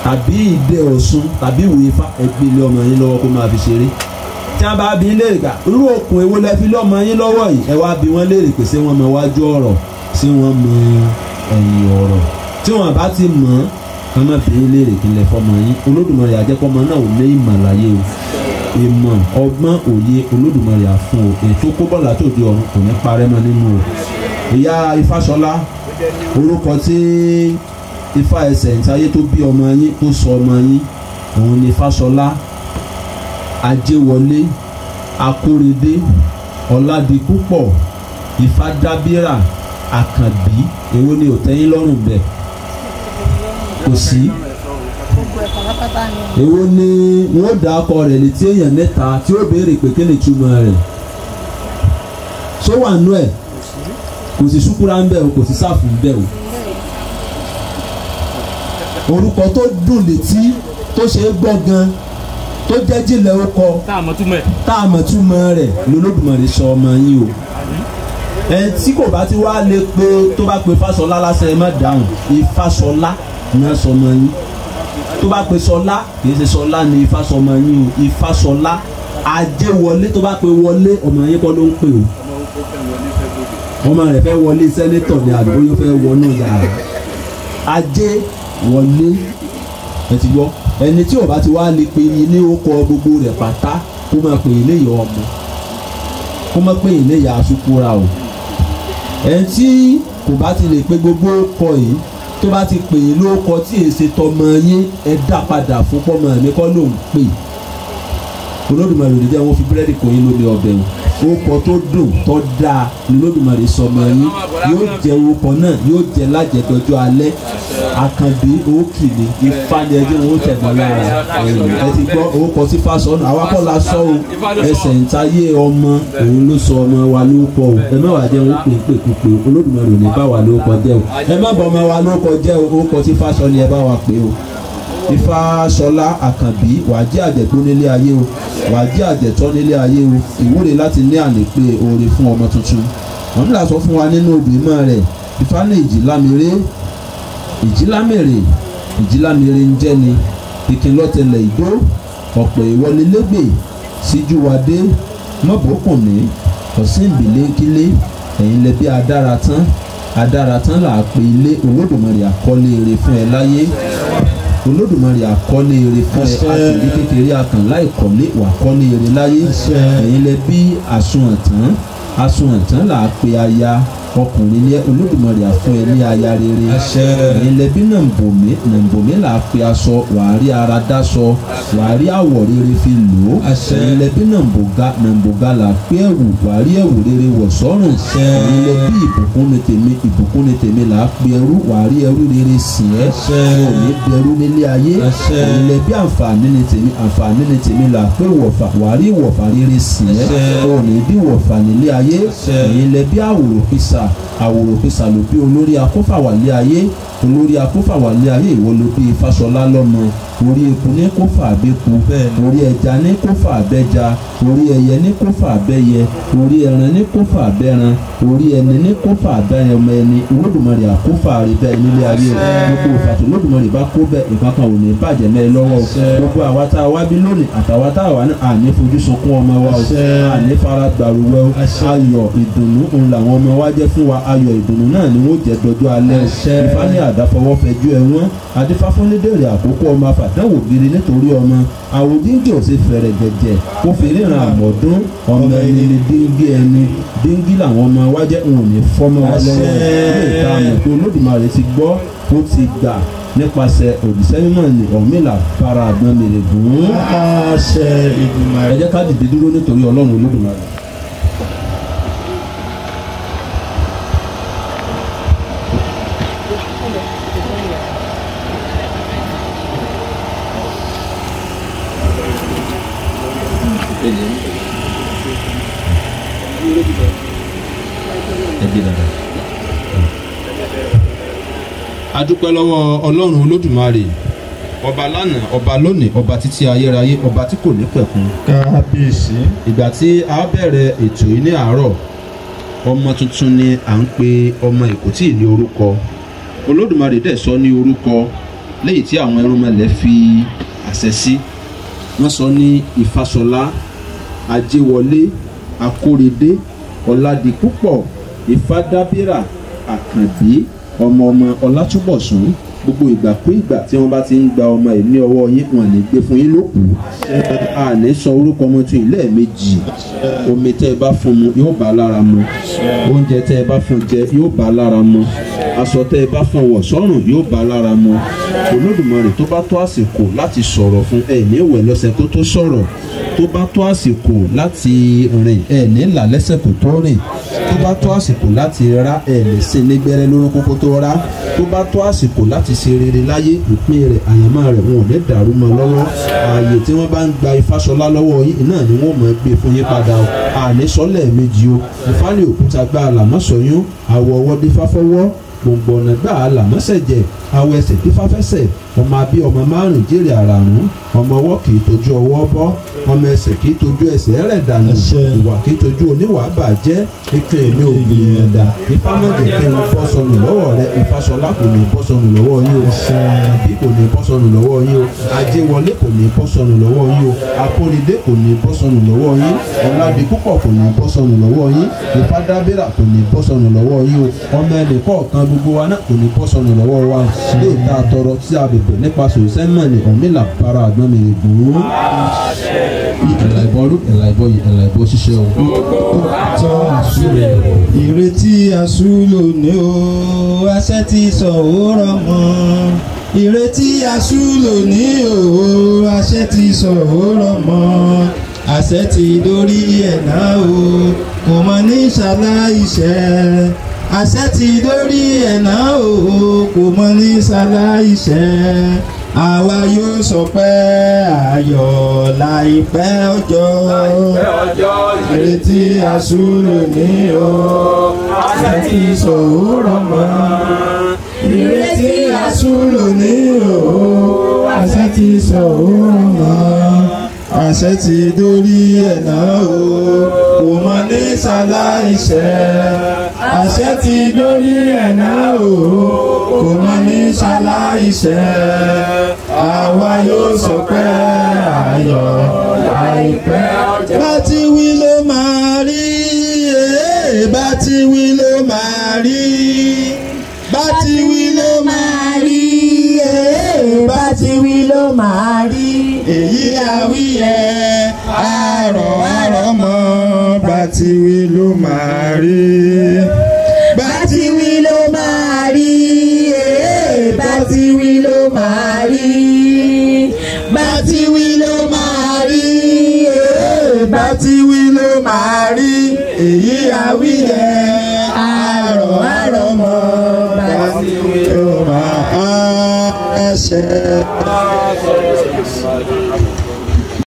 tàbí ìdè Ọ̀ṣun tàbí ìwé ifá ẹ gbé lé ọmọ yín lọ́wọ́ kó máa fi ṣeré. Tí wọ́n bá bi léèrè gbà irú okùn èwo lẹ fi lọ́mọ yín lọ́wọ́ yìí ẹ wá bi wọ́n léèrè pé ṣé wọ́n mọ wájú ọ̀rọ̀ ṣé wọ́n mọ ẹ̀yìn ọ̀rọ̀ tí wọ́n bá ti mọ̀ ọ́n kàn má bi léèrè kí n lè fọmọ yín. Olódùmarè àjẹpọ̀mọ náà ò ní ìmọ̀ láyé o. Ìmọ̀ ọgbọ́n òye Olódùmarè àfún o. Ètò kó bọ́ọ̀lù àtòdì ọ̀run kò ní parẹ́ mọ́ nínú o. Ìyá Ifáṣọlá orúkọ tí Ifá ẹsẹ̀ ìtayé tó bí ọmọ yín tó sọ ọmọ yín òun ni Ifáṣọlá Ajéwọlé Akóredé Ọládipúpọ̀ Ifádábírà Àkànbí. Èwo ni ò tẹ́yín lọ́rùn bẹ́ẹ̀? Kò sí. Èwo ni wọ́n dà akọ rẹ̀ létí èèyàn mẹ́ta tí ó béèrè pé kí ni ìtumọ̀ rẹ̀? Ṣó wà nú ẹ̀? Kò sí ṣúkúrà ń bẹ̀ o, kò sí sáfù ń bẹ̀ o. Orúkọ tó dùn létí tó ṣe é gbọ́ gan tó jẹ́ jílẹ̀ ó kọ tá a mọ̀ túmọ̀ rẹ̀ lolódùmarè sọ ọmọ yín o. Ẹni tí kò bá ti wá lè pe tó bá pe Fáṣọlá lásán ẹ má dáhùn. Ifáṣọlá náà sọmọ yín. Tó bá pe Ṣọlá kì í ṣe Ṣọlá ni Ifáṣọmọ yín o. Ifáṣọlá Ajéwọlé tó bá pe wọlé ọmọ yín kọ́ ló ń pè o. Ọmọ rẹ̀ fẹ́ wọlé sẹ́nétọ̀ ní àdúgbò yóò fẹ́ wọnú yàrá. Ajéwọlé ẹ ti gbọ́. Ẹni tí ò bá ti wá lè pe ní ó kọ gbogbo rẹ̀ pátá kó máa pè é léyìí ọmọ kó máa pè é léyìí asukura o. Ẹni tí kò bá ti lè pe gbogbo kọ yìí tó bá ti pè é lóko tí èsè tọmọ yín ẹ dá padà fún pọ́mọ mi kọ́ ló ń pè. Olódùmarè ò ní jẹ́ wọ́n fi búrẹ́dì kò yín lómi ọbẹ̀ o. Orúkọ tó dùn tó dáa ni Olódùmarè sọmọ yín yóò jẹ. Orúkọ náà yóò jẹ lájẹdọjọ́ alẹ́. Àkànbí òkì ni Ifá ni ẹjẹ wọn ó tẹ̀gbọ́n lára. Ẹ ti gbọ́ orúkọ tí Fásọnù, àwa kọ́ la sọ o, ẹsẹ̀ ń táyé ọmọ òun ló sọ ọmọ wa lórúkọ o. Ẹ má wàá jẹ́ wọn pè pè pè, Olódùmarè ò ní bá wa lórúkọ jẹ́ o. Ẹ má bọ ọmọ wa lórúkọ jẹ́ o. Orúkọ tí Fásọnù ẹ bá wa pè o. Ifáṣọlá Àkànbí, wàá jẹ́ àjẹ̀tọ́ nílé ayé o, wàá jẹ́ àjẹ̀tọ́ nílé ayé o. Ìwúre láti ní ànípé oore fún ọmọ tuntun. Ọ̀rúnmìlà sọ fún wa nínú obìnrin rẹ̀ Ifá ní ìjìlámèrè, ìjìlámèrè, ìjìlámèrè ń jẹ́ ni ìkìlọ̀tẹlẹ̀ ìdó ọ̀pọ̀ ìwọlé lẹ́gbè síjú wa dé mọ́bòókùnmí ọ̀sìn ìbílẹ̀ ẹ̀yin lẹ́bí adára tán, adára tán là á pe ilé. Olódùmarè àkọlé ire fún ẹ láyé. Olódùmarè àkọlé ire fún ẹ. Àtìrí kékeré akàn láì kọ́lé, wà kọ́lé ire láyé. Ẹ̀yin lẹ́bí àsunwọ̀n tán, àsunwọ̀n tán là á pe aya. Ọkùnrin ní Olódùmarè àfún ẹ ní aya rere. Ẹ̀yin lẹ́bí nàǹbòmí, nàǹbòmí là á pe aṣọ. Wàá rí ara dáṣọ, wàá rí àwọ̀ rere fi lò ó. Ẹ̀yin lẹ́bí nàǹbòga, nàǹbòga là á pe ẹ̀wù. Wàá rí ẹ̀wù rere wọ̀ sọ́rùn. Ẹ̀yin lẹ́bí ìbùkún ni tèmi, ìbùkún ni tèmi là á pe ẹrú. Wàá rí ẹrú rere sìn ẹ́, ò ní dẹrú nílé ayé. Ẹ̀yin lẹ́bí àǹfààní ni tèmi, àǹfààní ni tèmi là á pe wọ̀fà. Wàá rí wọ̀fà rere sìn ẹ́, ò ní bí wọ̀fà nílé ayé. Ẹ̀yin lẹ́bí àwòrò pìsà, àwòrò pìsà ló bí olórí akófàwálé ayé. Olórí akófàwálé ayé, ìwọ ló bí Ifáṣọlá lọ́mọ. Orí eku ní kófà àbẹ́ku, orí ẹja ní kófà àbẹ́ja, orí ẹyẹ ní kófà àbẹ́yẹ, orí ẹran ní kófà àbẹ́ran, orí ẹni ní kófà àbẹ́yẹmọ ẹni. Olódùmarè àkófà rẹ bẹ́ẹ̀ nílé ayé o. Gbogbo ìfàtò Olódùmarè bá kó bẹ́ẹ̀, nǹkan kan ò ní bàjẹ́ mẹ́ lọ́wọ́ o. Gbogbo àwa tá a wá bí lónìí àtàwa tá a wà ní àní fojú sunkún ọmọ wa o, àní fara gbàrúwẹ́ o. Ayọ̀ ìdùnnú òun làwọn ọmọ wa jẹ́ fún wa. Ayọ̀ ìdùnnú náà ni wọ́n jẹ́ dọjọ́ alẹ́ o. Ifá ní àdáfọwọ́fẹjú ẹ̀wọ̀n adífáfúnlédèrè àkókò ọmọ afàdánwò gidi nítorí ọmọ àwòdíngì ò ṣe fẹ̀rẹ̀ jẹ̀jẹ̀ kó fi ríran àmọ̀dún. Ọmọ ẹni ni díngí ẹni, díngí làwọn ọmọ wa jẹ́, òun ò ní fọ́mọ wa lọ́wọ́. Ilé ìta àmọ̀ pé Olódùmarè ti gbọ́, ó ti gbà nípasẹ̀ òbísẹ́ mímọ́ ní Ọ̀rúnmìlà fara àgbọn mèrè gùn. Ẹ jẹ́ ká dìde dúró nítorí Ọlọ́run Olódùmarè. A dúpẹ́ lọ́wọ́ Ọlọ́run Olódùmarè, ọba lánàá, ọba lónìí, ọba títí ayérayé, ọba tí kò ní pẹ̀kun. Kábíyèsí. Ìgbà tí a bẹ̀rẹ̀ ètò yìí ní àárọ̀, ọmọ tuntun ni à ń pe ọmọ Èkó tí ní orúkọ. Olódùmarè dẹ̀ sọ ní orúkọ léyìí tí àwọn ẹrúnmọlẹ̀ fi àṣẹ sí. Wọ́n sọ ní Ifáṣọlá, Ajéwọlé, Akóredé, Ọládipúpọ̀, Ifádábírà, Àkànbí, ọmọ ọmọ Ọlátúbọ̀sún. Gbogbo ìgbà pé ìgbà tí wọ́n bá ti ń gba ọmọ yìí ní ọwọ́ yín, wọn ní gbé fún yín lókù. Àní sọ orúkọ ọmọ tún ilé méjì. Omi tẹ́ ẹ bá fún mu yóò bá lára mu, oúnjẹ tẹ́ ẹ bá fún jẹ yóò bá lára mu, aṣọ tẹ́ ẹ bá fún wọ̀ sọ́rùn yóò bá lára mu. Olódùmarè tó bá tó àsìkò láti sọ̀rọ̀ fún ẹ ní ìwẹ̀ lọ́sẹ̀ kó tó sọ̀rọ̀, tó bá tó àsìkò láti rìn ẹ ní là lẹ́sẹ̀ kó tó rìn, tó bá tó àsìkò láti rá ẹ lè ṣe nígbẹ́rẹ́ lórúkọ kó tó rá, tó bá tó àsìkò láti ṣe rere láyé, ìpín rẹ̀ àyànmọ́ rẹ̀ wọn ò ní dàrú mọ́ lọ́wọ́. Ààyè tí wọ́n bá ń gba Ifáṣọlá lọ́wọ́ yín náà ni wọ́n mọ̀ gbé fún yín padà o. Àní sọ́lẹ̀ méjì o. Ifá ní òkúta gbá làmọ́sọ̀yún, àwọ̀ ọwọ́ dé fáfọ́wọ́, gbòǹgbò ọ̀nà gbà làmọ́sẹ̀jẹ̀, awọ ẹsẹ̀ dé fáfẹ́sẹ̀. Ọmọ abí ọmọ márùn jèrè àràrùn, ọmọ ọwọ́ kì í tójú ọwọ́ bọ́, ọmọ ẹsẹ̀ kì í tójú ẹsẹ̀ rẹ̀ dànù, ìwà kì í tójú oníwà bàjẹ́. Ike èmi ò gbìyànjú Ifá mọ̀jẹ̀ kí n bọ́ sọnù lọ́wọ́ rẹ. Ifáṣọlá kò ní bọ́ sọnù lọ́wọ́ yín o, àbí kò ní bọ́ sọnù lọ́wọ́ yín o, Ajéwọlé kò ní bọ́ sọnù lọ́wọ́ yín o, Akóredé kò ní bọ́ sọnù lọ́wọ́ yín, Ọládipúpọ̀ kò ní bọ́ sọnù lọ́wọ́ yín, Ifádábírà kò ní bọ́ sọnù lọ́wọ́ yín o. Ọmọ ẹnì kọ̀ọ̀kan gbogbo wa náà kò ní bọ́ sọnù lọ́wọ́ wa. Lè ta tọrọ tí a bẹ̀bẹ̀ nípasẹ̀ òsẹ́mọ̀ ní Ọ̀rúnmìlà para àgbọn mi gùn. Ẹ̀là ìbọn ẹ̀là ìbọn yìí, ẹ̀là ìbọn ṣiṣẹ́ o. Ìrètí àṣù lónìí o, àṣẹ ti sọ òórọ̀ mọ́. Ìrètí àṣù lónìí o, àṣẹ ti sọ òórọ̀ mọ́. Àṣẹ Àṣẹ ti dórí ẹ̀ náà o, kò mọ ní ṣaláìṣẹ́. Àṣẹ ti dórí ẹ̀ náà o, kò mọ ní ṣaláìṣẹ́. Àwa yóò sọpẹ́ ayọ̀ láìpẹ́ ọjọ́. Ìrètí àsúlò ní o, àṣẹ ti sòwúrọ̀ mọ́. Ìrètí àsúlò ní o, àṣẹ ti sòwúrọ̀ mọ́. Àṣẹ ti dórí ẹ̀ náà o, kò mọ ní ṣaláìṣẹ́. Àṣẹ ti dórí ẹ̀ náà o, kò mọ ní ṣaláìṣẹ́. Àwa yóò sọpẹ́ ayọ̀ láìpẹ́ ọjọ́. Bá ti wí ló máa rí, bá ti wí ló máa rí, bá ti wí ló máa rí, bá ti wí ló máa rí. Èyí àwí ẹ̀ àrọ̀ àrọ̀ mọ́, bá ti wí ló máa rí. Bá ti wí ló máa rí, bá ti wí ló máa rí. Bá ti wí ló máa rí, bá ti wí ló máa rí. Èyí àwí ẹ̀ àrọ̀ àrọ̀ mọ́, bá ti wí ló máa ṣe.